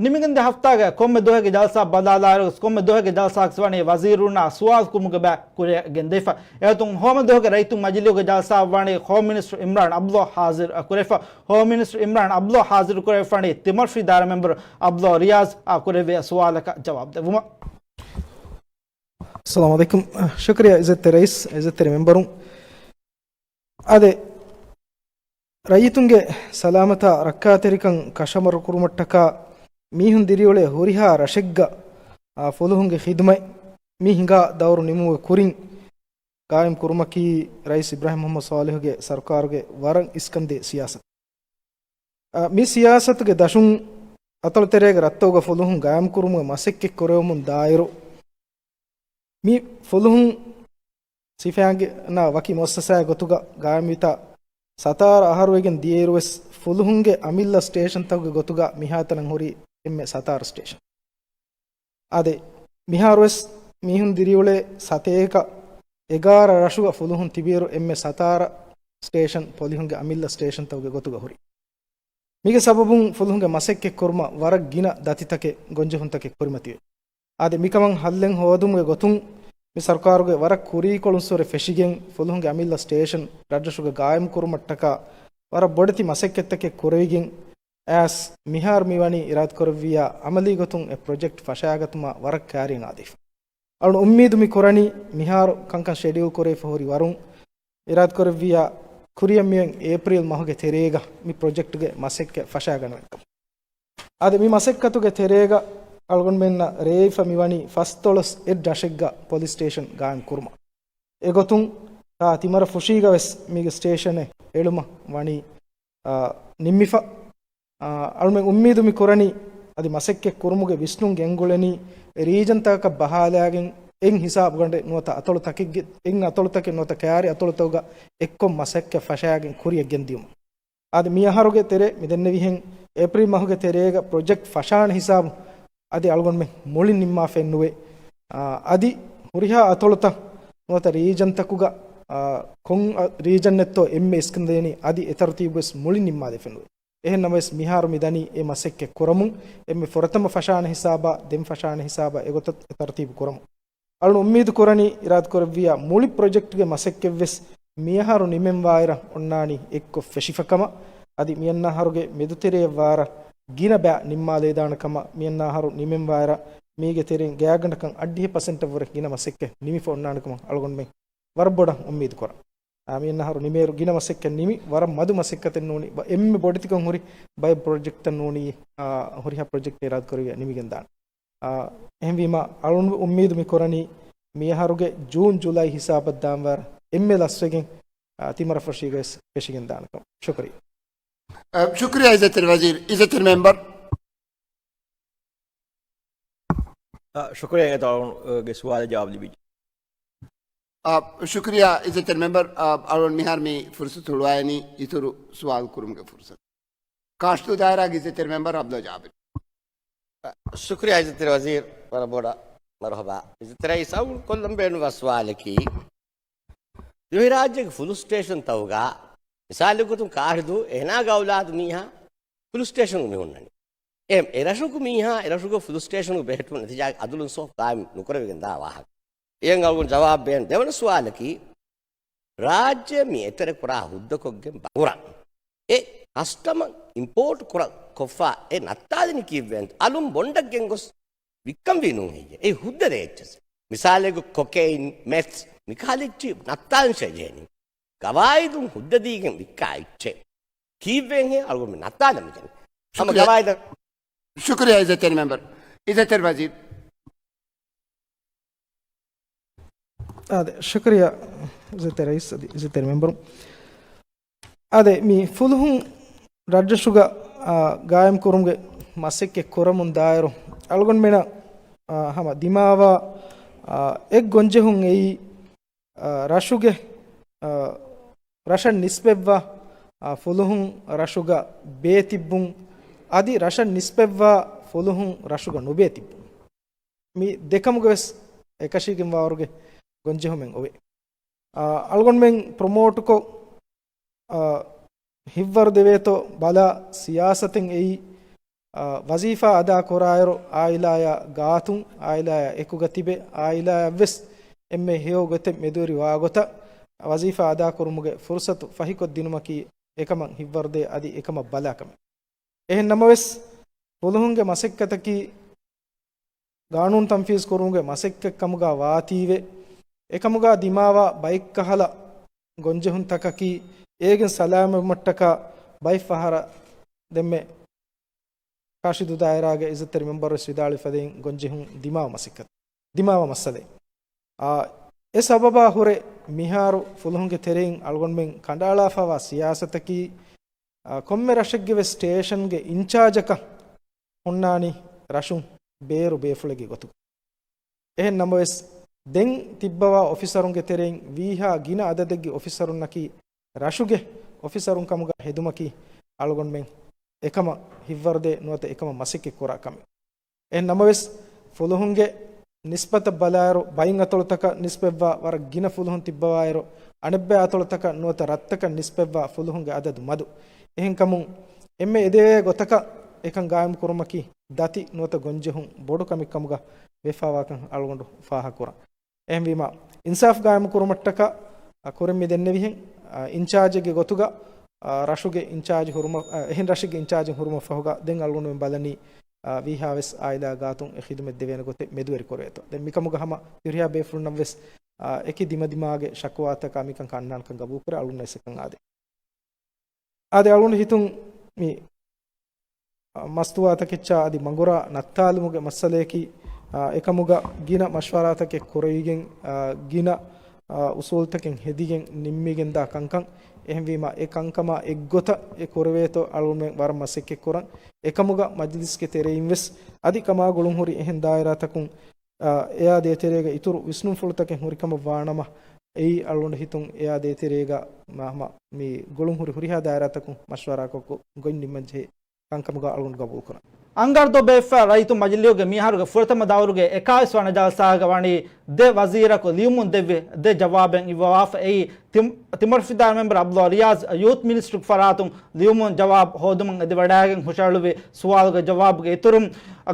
ނިމިގެންދިޔަ ހަފްތާގެ ކޮންމެ ދުވަހެއްގެ ޖަލްސާ ބަލާލާއިރު، ކޮންމެ ދުވަހެއްގެ ޖަލްސާއަކަސް ވަނީ ވަޒީރުންނާ ސުވާލު ކުރުމުގެ ބައި ކުރިއަށް ގެންދެވިފަ. އެއަތުން ހޯމަ ދުވަހުގެ ރައްޔިތުން މަޖިލީހުގެ ޖަލްސާއަށް ވަނީ ހޯމް މިނިސްޓަރު އިމްރާން އަބްދުﷲ ހާޒިރު ކުރެފަ. ހޯމް މިނިސްޓަރު އިމްރާން އަބްދުﷲ ހާޒިރު ކުރެވިފަނީ ތިމަރްފީ ދާއިރާ މެމްބަރު އަބްދުﷲ ރިޔާޒް އާ ކުރެއްވި ސުވާލަކަށް ޖަވާބު ދެއްވުމަށް. އައްސަލާމު ޢަލައިކުމް. ޝުކުރިއްޔާ އިއްޒަތްތެރި ރައީސް، އިއްޒަތްތެރި މެމްބަރުން. އާދެ، ރައްޔިތުންގެ ސަލާމަތާ ރައްކާތެރިކަން ކަށަވަރު ކުރުމަށްޓަކާ މީހުން ދިރިއުޅޭ ހުރިހާ ރަށެއްގަ، އާ، ފުލުހުންގެ ޚިދުމަތް މި ހިނގާ ދައުރު ނިމުމުގެ ކުރިން ގާއިމް ކުރުމަކީ ރައީސް އިބްރާހިމް މުޙައްމަދު ޞާލިޙުގެ ސަރުކާރުގެ ވަރަށް އިސްކަންދޭ ސިޔާސަތެއް. އަ، މި ސިޔާސަތުގެ ދަށުން އަތޮޅުތެރޭގެ ރަށްތަކުގަ ފުލުހުން ގާއިމްކުރުމުގެ މަސައްކަތް ކުރެވެމުން ދާއިރު، މި ފުލުހުން ސިފައިންގެ ވަކި މުއައްސަސާއެއް ގޮތުގަ ގާއިމްވިތާ ސަތާރަ އަހަރުވެގެން ދިޔައިރުވެސް ފުލުހުންގެ އަމިއްލަ ސްޓޭޝަންތަކުގެ ގޮތުގަ މިހާތަނަށް ހުރީ އެންމެ ސަތާރަ ސްޓޭޝަން. އާދެ، މިހާރުވެސް މީހުން ދިރިއުޅޭ ސަތޭކަ އެގާރަ ރަށުގަ ފުލުހުން ތިބިއިރު އެންމެ ސަތާރަ ސްޓޭޝަން ފުލުހުންގެ އަމިއްލަ ސްޓޭޝަންތަކުގެ ގޮތުގަ ހުރި. މީގެ ސަބަބުން ފުލުހުންގެ މަސައްކަތް ކުރުމަށް ވަރަށް ގިނަ ދަތިތަކެއް، ގޮންޖެހުންތަކެއް ކުރިމަތިވޭ. އާދެ، މިކަމަށް ހައްލެއް ހޯދުމުގެ ގޮތުން މި ސަރުކާރުގެ ވަރަށް ކުރީކޮޅުންސުރެ ފެށިގެން ފުލުހުންގެ އަމިއްލަ ސްޓޭޝަން ރަށްރަށުގަ ގާއިމް ކުރުމަށްޓަކާ ވަރަށް ބޮޑެތި މަސައްކަތްތަކެއް ކުރެވިގެން އައިސް މިހާރު މިވަނީ އިރާދަކުރެއްވިއްޔާ އަމަލީ ގޮތުން އެ ޕްރޮޖެކްޓް ފަށާގަތުމަށް ވަރަށް ކައިރިއަށް އާދެވިފަ. އަޅު އުއްމީދު މި ކުރަނީ މިހާރު ކަންކަން ޝެޑިއުލް ކުރެވިފަ ހުރި ވަރުން އިރާދަކުރެއްވިއްޔާ ކުރިއަށް މިއޮތް އޭޕްރީލް މަހުގެ ތެރޭގަ މި ޕްރޮޖެކްޓްގެ މަސައްކަތް ފަށާގަނެވޭ ކަމަށް. އާދެ، މި މަސައްކަތުގެ ތެރޭގަ އަޅުގަނޑުމެންނަށް ރޭވިފަ މިވަނީ ފަސްދޮޅަސް އެއް ރަށެއްގަ ޕޮލިސް ސްޓޭޝަން ގާއިމް ކުރުމަށް. އެގޮތުން ތާ ތިމަރަފުށީގަ ވެސް މީގެ ސްޓޭޝަނެއް އެޅުމަށް ވަނީ، އާ، ނިންމިފަ. އާ، އަޅުމެން އުއްމީދު މި ކުރަނީ އަދި މަސައްކަތް ކުރުމުގެ ވިސްނުން ގެންގުޅެނީ ރީޖަންތަކަކަށް ބަހާލާގެން އެއް ހިސާބުގަނޑެއް ނުވަތަ އަތޮޅުތަކެއްގެ، އެއް އަތޮޅުތަކެއް ނުވަތަ ކައިރި އަތޮޅުތަކުގަ އެއްކޮށް މަސައްކަތް ފަށާގެން ކުރިއަށް ގެންދިޔުމަށް. އާދެ، މި އަހަރުގެ ތެރޭ މި ދެންނެވިހެން އޭޕްރީލް މަހުގެ ތެރޭގަ ޕްރޮޖެކްޓް ފަށާނެ ހިސާބު އަދި އަޅުގަނޑުމެން މުޅިން ނިންމާފައެއް ނުވޭ. އާ، އަދި ހުރިހާ އަތޮޅުތައް ނުވަތަ ރީޖަންތަކުގަ، އާ، ކޮން ރީޖަންއެއްތޯ އެންމެ އިސްކަންދޭނީ އަދި އެ ތަރުތީބުވެސް މުޅިން ނިންމާލެވިފައެއް ނުވޭ. އެހެން ނަމަވެސް މިހާރު މި ދަނީ އެ މަސައްކަތް ކުރަމުން އެންމެ ފުރަތަމަ ފަށާނެ ހިސާބާ ދެން ފަށާނެ ހިސާބާ އެގޮތަށް ތަރުތީބު ކުރަމުން. އަޅުން އުއްމީދު ކުރަނީ އިރާދަކުރެއްވިޔާ މުޅި ޕްރޮޖެކްޓްގެ މަސައްކަތްވެސް މިއަހަރު ނިމެންވާއިރަށް އޮންނާނީ އެއްކޮށް ފެށިފަކަމަށް. އަދި މިއަންނަ އަހަރުގެ މެދުތެރެއަށްވާއިރަށް ގިނަ ބައި ނިންމާލައިދާނެ ކަމަށް، މިއަންނަ އަހަރު ނިމެންވާއިރަށް މީގެ ތެރެއިން ގާތްގަނޑަކަށް އަށްޑިހަ ޕަސެންޓަށްވުރެ ގިނަ މަސައްކަތް ނިމިފަ އޮންނާނެ ކަމަށް އަޅުގަނޑުމެން ވަރަށް ބޮޑަށް އުއްމީދު ކުރަން. އާ، މިއަންނަ އަހަރު ނިމޭއިރު ގިނަ މަސައްކަތް ނިމި، ވަރަށް މަދު މަސައްކަތެއް ނޫނީ، އެންމެ ބޮޑެތިކަން ހުރި ބައެއް ޕްރޮޖެކްޓްތައް ނޫނީ، އާ، ހުރިހާ ޕްރޮޖެކްޓެއް އިރާދަކުރެއްވިޔާ ނިމިގެންދާނެ. އާ، އެހެންވީމަ، އަޅުން އުއްމީދު މި ކުރަނީ މިއަހަރުގެ ޖޫން ޖުލައި ހިސާބަށް ދާންވާރަށް އެންމެ ލަސްވެގެން، އާ، ތިމަރަފުށީގަވެސް ފެށިގެންދާނެކަމަށް. ޝުކުރިއްޔާ. ޝުކުރިއްޔާ އިއްޒަތްތެރި ވަޒީރު، އިއްޒަތްތެރި މެމްބަރު. އާ، ޝުކުރިއްޔާ އެތައް އަޅުގަނޑުގެ ސުވާލަށް ޖަވާބު ލިބިއްޖެ. އާ، ޝުކުރިއްޔާ އިއްޒަތްތެރި މެމްބަރު، އާ، އަޅުގަނޑު މިހާރު މި ފުރުސަތު ހުޅުވައިނީ އިތުރު ސުވާލު ކުރުމުގެ ފުރުސަތު. ކާށިދޫ ދާއިރާގެ އިއްޒަތްތެރި މެމްބަރު އަބްދުﷲ ޖާބިރު. ޝުކުރިއްޔާ އިއްޒަތްތެރި ވަޒީރު، ވަރަށް ބޮޑަށް މަރުޙަބާ. އިއްޒަތްތެރި ރައީސް، އަޅުގަނޑު ކޮށްލަން ބޭނުންވާ ސުވާލަކީ، ދިވެހިރާއްޖޭގެ ފުލުސް ސްޓޭޝަންތަކުގަ މިސާލެއްގޮތުން ކާށިދޫ އޭނާގެ އައުލާދު މީހާ ފުލުސް ސްޓޭޝަނުގަ މި ހުންނަނީ. އެ، އެރަށުގެ މީހާ އެރަށުގެ ފުލުސް ސްޓޭޝަނުގަ ބެހެއްޓުމުގެ ނަތީޖާގެ އަދުލު އިންސާފު ގާއިމް ނުކުރެވިގެންދާ ވާހަކަ. އެއަށް އަޅުގަނޑު ޖަވާބު ބޭނުން. ދެވަނަ ސުވާލަކީ، ރާއްޖެ މި އެތެރެކުރާ ހުއްދަކޮށްގެން ބަ-، ކުރާ އެ ކަސްޓަމަށް އިމްޕޯޓް ކުރަ-، ކޮށްފާ އެ ނައްތާލަނީ ކީއްވެ؟ އަލުން ބޮންޑަށް ގެންގޮސް ވިއްކަންވީ ނޫން ހެއްޔޭ؟ އެ ހުއްދަ ދޭ އެއްޗެސް. މިސާލެއްގަ ކޮކެއިން، މެތްސް، މިކަހަލަ އެއްޗި ނައްތާލަން ޝަޖޭނީ. ގަވާއިދުން ހުއްދަ ދީގެން ވިއްކާ އެއްޗެއް. ކީއްވެ ހޭ އަޅުގަނޑު މި ނައްތާލަން މިކަން؟ ހަމަ ޝުކުރިއްޔާ. ގަވާއިދަށް. ޝުކުރިއްޔާ އިއްޒަތްތެރި މެމްބަރު. އިއްޒަތްތެރި ވަޒީރު. އާދެ، ޝުކުރިއްޔާ އިއްޒަތްތެރި ރައީސް އަދި އިއްޒަތްތެރި މެމްބަރު. އާދެ، މި ފުލުހުން ރަށްރަށުގަ، އާ، ގާއިމް ކުރުމުގެ މަސައްކަތް ކުރަމުން ދާއިރު އަޅުގަނޑުމެނަށް، އާ، ހަމަ ދިމާވާ، އާ، އެއް ގޮންޖެހުން އެއީ، އާ، ރަށުގެ، އާ، ރަށަށް ނިސްބަތްވާ، އާ، ފުލުހުން ރަށުގަ ބޭ ތިއްބުން އަދި ރަށަށް ނިސްބަތްވާ ފުލުހުން ރަށުގަ ނުބޭ ތިއްބުން. މި ދެކަމުގަވެސް އެކަށީގެންވާވަރުގެ ގޮންޖެހުމެއް އޮވޭ. އާ، އަޅުގަނޑުމެން ޕްރޮމޯޓްކޮށް، އާ، ހިއްވަރު ދެވޭތޯ ބަލާ ސިޔާސަތެއް އެއީ، އާ، ވަޒީފާ އަދާ ކުރާއިރު އާއިލާޔާ ގާތުން، އާއިލާޔާ އެކުގަ ތިބެ، އާއިލާޔަށްވެސް އެންމެ ހެޔޮ ގޮތެއް މެދުވެރި ވާގޮތަށް ވަޒީފާ އަދާކުރުމުގެ ފުރުސަތު ފަހިކޮށްދިނުމަކީ އެކަމަށް ހިއްވަރުދޭ އަދި އެކަމަށް ބަލާ ކަމެއް. އެހެން ނަމަވެސް، ފުލުހުންގެ މަސައްކަތަކީ ގާނޫނު ތަންފީޒު ކުރުމުގެ މަސައްކަތް ކަމުގަ ވާތީވެ، އެކަމުގަ ދިމާވާ ބައެއްކަހަލަ ގޮންޖެހުންތަކަކީ އޭގެން ސަލާމަތްވުމަށްޓަކާ ބައެއް ފަހަރަށް ދެންމެ ކާށިދޫ ދާއިރާގެ އިއްޒަތްތެރި މެމްބަރުވެސް ވިދާޅުވި ފަދައިން ގޮންޖެހުން ދިމާވާ މަސައްކަތް، ދިމާވާ މައްސަލައެއް. އާ، އެ ސަބަބާ ހުރެ މިހާރު ފުލުހުންގެ ތެރެއިން އަޅުގަނޑުމެން ކަނޑައަޅާފައިވާ ސިޔާސަތަކީ، އާ، ކޮންމެ ރަށެއްގެވެސް ސްޓޭޝަންގެ އިންޗާޖަކަށް ހުންނާނީ ރަށުން ބޭރު ބޭފުޅެއްގެ ގޮތުގަ. އެހެން ނަމަވެސް، ދެން ތިއްބަވާ އޮފިސަރުންގެ ތެރެއިން ވީހާ ގިނަ އަދަދެއްގެ އޮފިސަރުންނަކީ ރަށުގެ އޮފިސަރުން ކަމުގަ ހެދުމަކީ އަޅުގަނޑުމެން އެކަމަށް ހިއްވަރުދޭ ނުވަތަ އެކަމަށް މަސައްކަތް ކުރާ ކަމެއް. އެހެން ނަމަވެސް، ފުލުހުންގެ ނިސްބަތަށް ބަލާއިރު، ބައިން އަތޮޅުތަކަށް ނިސްބަތްވާ ވަރަށް ގިނަ ފުލުހުން ތިއްބަވާއިރު، އަނެއްބައި އަތޮޅުތަކަށް ނުވަތަ ރަށްތަކަށް ނިސްބަތްވާ ފުލުހުންގެ އަދަދު މަދު. އެހެންކަމުން، އެންމެ އެދެވޭ ގޮތަކަށް އެކަން ގާއިމު ކުރުމަކީ ދަތި ނުވަތަ ގޮންޖެހުން ބޮޑު ކަމެއް ކަމުގަ ވެފައިވާކަން އަޅުގަނޑު ފާހަގަކުރަން. އެހެންވީމަ، އިންސާފް ގާއިމު ކުރުމަށްޓަކާ، އަ، ކުރިން މި ދެންނެވިހެން، އ، އިންޗާޖެއްގެ ގޮތުގަ، އ، ރަށުގެ އިންޗާޖް ހުރުމަށް، އ، އެހެން ރަށެއްގެ އިންޗާޖެއް ހުރުމަށް ފަހުގަ ދެން އަޅުގަނޑުމެން ބަލަނީ، އ، ވީހާވެސް އާއިލާ ގާތުން އެ ޚިދުމަތް ދެވޭނެ ގޮތެއް މެދުވެރި ކުރެވޭތޯ. ދެން މިކަމުގަ ހަމަ ހުރިހާ ބޭފުޅުންނަށްވެސް، އ، އެކި ދިމަދިމާގެ ޝަކުވާތަކާ މިކަން ކަންނާންކަން ގަބޫލުކުރޭ. އަޅުގަނޑު އެސެކަން އާދެ. އާދެ، އަޅުގަނޑު ހިތުން މި މަސްތުވާތަކެއްޗާ އަދި މަގުރާ ނައްތާލުމުގެ މައްސަލަޔަކީ، އާ، އެކަމުގަ ގިނަ މަޝްވަރާތަކެއް ކުރެވިގެން، އާ، ގިނަ، އާ، އުސޫލުތަކެއް ހެދިގެން ނިންމިގެންދާ ކަންކަން. އެހެންވީމަ، އެ ކަންކަމާ އެއްގޮތަށް އެ ކުރެވޭތޯ އަޅުގަނޑުމެން ވަރަށް މަސައްކަތް ކުރަން. އެކަމުގަ މަޖިލިސްގެ ތެރެއިން ވެސް އަދި ކަމާ ގުޅުންހުރި އެހެން ދާއިރާތަކުން، އާ، އެއާ ދޭތެރޭގަ އިތުރު ވިސްނުންފުޅުތަކެއް ހުރިކަމަށް ވާނަމަ، އެއީ އަޅުގަނޑު ހިތުން އެއާ ދޭތެރޭގަ މަ-، ހަމަ މި ގުޅުންހުރި ހުރިހާ ދާއިރާތަކުން މަޝްވަރާކޮށް ގޮތް ނިންމަންޖެހޭ ކަންކަމުގަ އަޅުގަނޑު ގަބޫލުކުރަން. އަންގަރަދޯ ބޭފާ ރައްޔިތު މަޖިލީހުގެ މިހާރުގެ ފުރަތަމަ ދައުރުގެ އެކާވީސް ވަނަ ޖަލްސާގަ ވަނީ ދެ ވަޒީރަކު ލިޔުމުން ދެއްވި ދެ ޖަވާބެއް އިއްވަވާފަ. އެއީ ތިމް-، ތިމަރުފިދާ މެމްބަރ އަބްދުﷲ ރިޔާޒް ޔޫތު މިނިސްޓްރީގެ ފަރާތުން ލިޔުމުން ޖަވާބު ހޯދުމަށް އެދިވަޑައިގެން ހުށަހެޅުއްވި ސުވާލުގެ ޖަވާބުގެ އިތުރުން،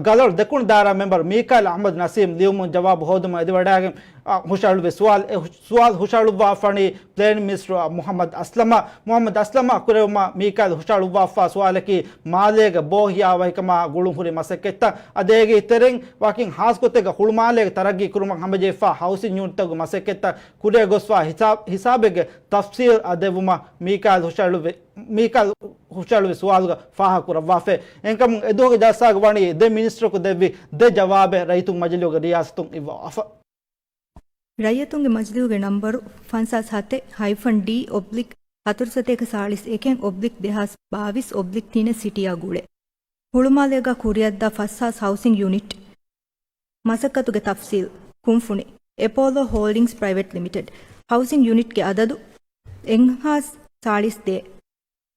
ގަލޮޅު ދެކުނު ދާއިރާ މެމްބަރ މީކާއިލް އަޙްމަދު ނަސީމް ލިޔުމުން ޖަވާބު ހޯދުމަށް އެދިވަޑައިގެން، އަ، ހުށަހެޅުއްވި ސުވާލު، އެ ހު-، ސުވާލު ހުށަހެޅުއްވާފަ ވަނީ ޕްލޭނިން މިނިސްޓަރު މުޙައްމަދު އަސްލަމަށް. މުޙައްމަދު އަސްލަމަށް ކުރެވުމަށް މީކާއިލް ހުށަހެޅުއްވާފާ ސުވާލަކީ، މާލޭގެ ބޯ ހިޔާވަހިކަމާ ގުޅުންހުރި މަސައްކަތްތައް، އަދި އޭގެ ތެރެއިން ވަކިން ހާއްސަގޮތެއްގަ ހުޅުމާލޭގެ ތަރައްގީ ކުރުމަށް ހަމަޖެހިފާ ހައުސިން ޔުނިޓްތަކުގެ މަސައްކަތްތައް ކުރިއަށް ގޮސްފާ ހިސާބް، ހިސާބެއްގެ ތަފްސީލް އަށް ދެއްވުމަށް މީކާއިލް ހުށަހެޅުއްވި، މީކާއިލް ހުށަހެޅުއްވި ސުވާލުގަ ފާހަގަކުރައްވާފައި. އެހެންކަމުން އެދުވަހުގެ ޖަލްސާގަ ވަނީ ދެ މިނިސްޓަރަކު ދެއްވި ދެ ޖަވާބެއް ރައްޔިތު މަޖިލީހުގެ ރިޔާސަތުން އިއްވަވާފަ. ރައްޔިތުންގެ މަޖިލީހުގެ ނަންބަރު ފަންސާސް ހަތެއް ހައިފަން ޑީ އޮބްލިކް ހަތަރުސަތޭކަ ސާޅީސް އެކެއް އޮބްލިކް ދެހާސް ބާވީސް އޮބްލިކް ތިނެއް ސިޓީއާ ގުޅޭ. ހުޅުމާލޭގަ ކުރިއަށްދާ ފަސްހާސް ހައުސިން ޔުނިޓް. މަސައްކަތުގެ ތަފްސީލް. ކުންފުނި، އެޕޯލޯ ހޯލްޑިންގްސް ޕްރައިވެޓް ލިމިޓެޑް. ހައުސިން ޔުނިޓްގެ އަދަދު އެއްހާސް ސާޅީސް ދޭއް.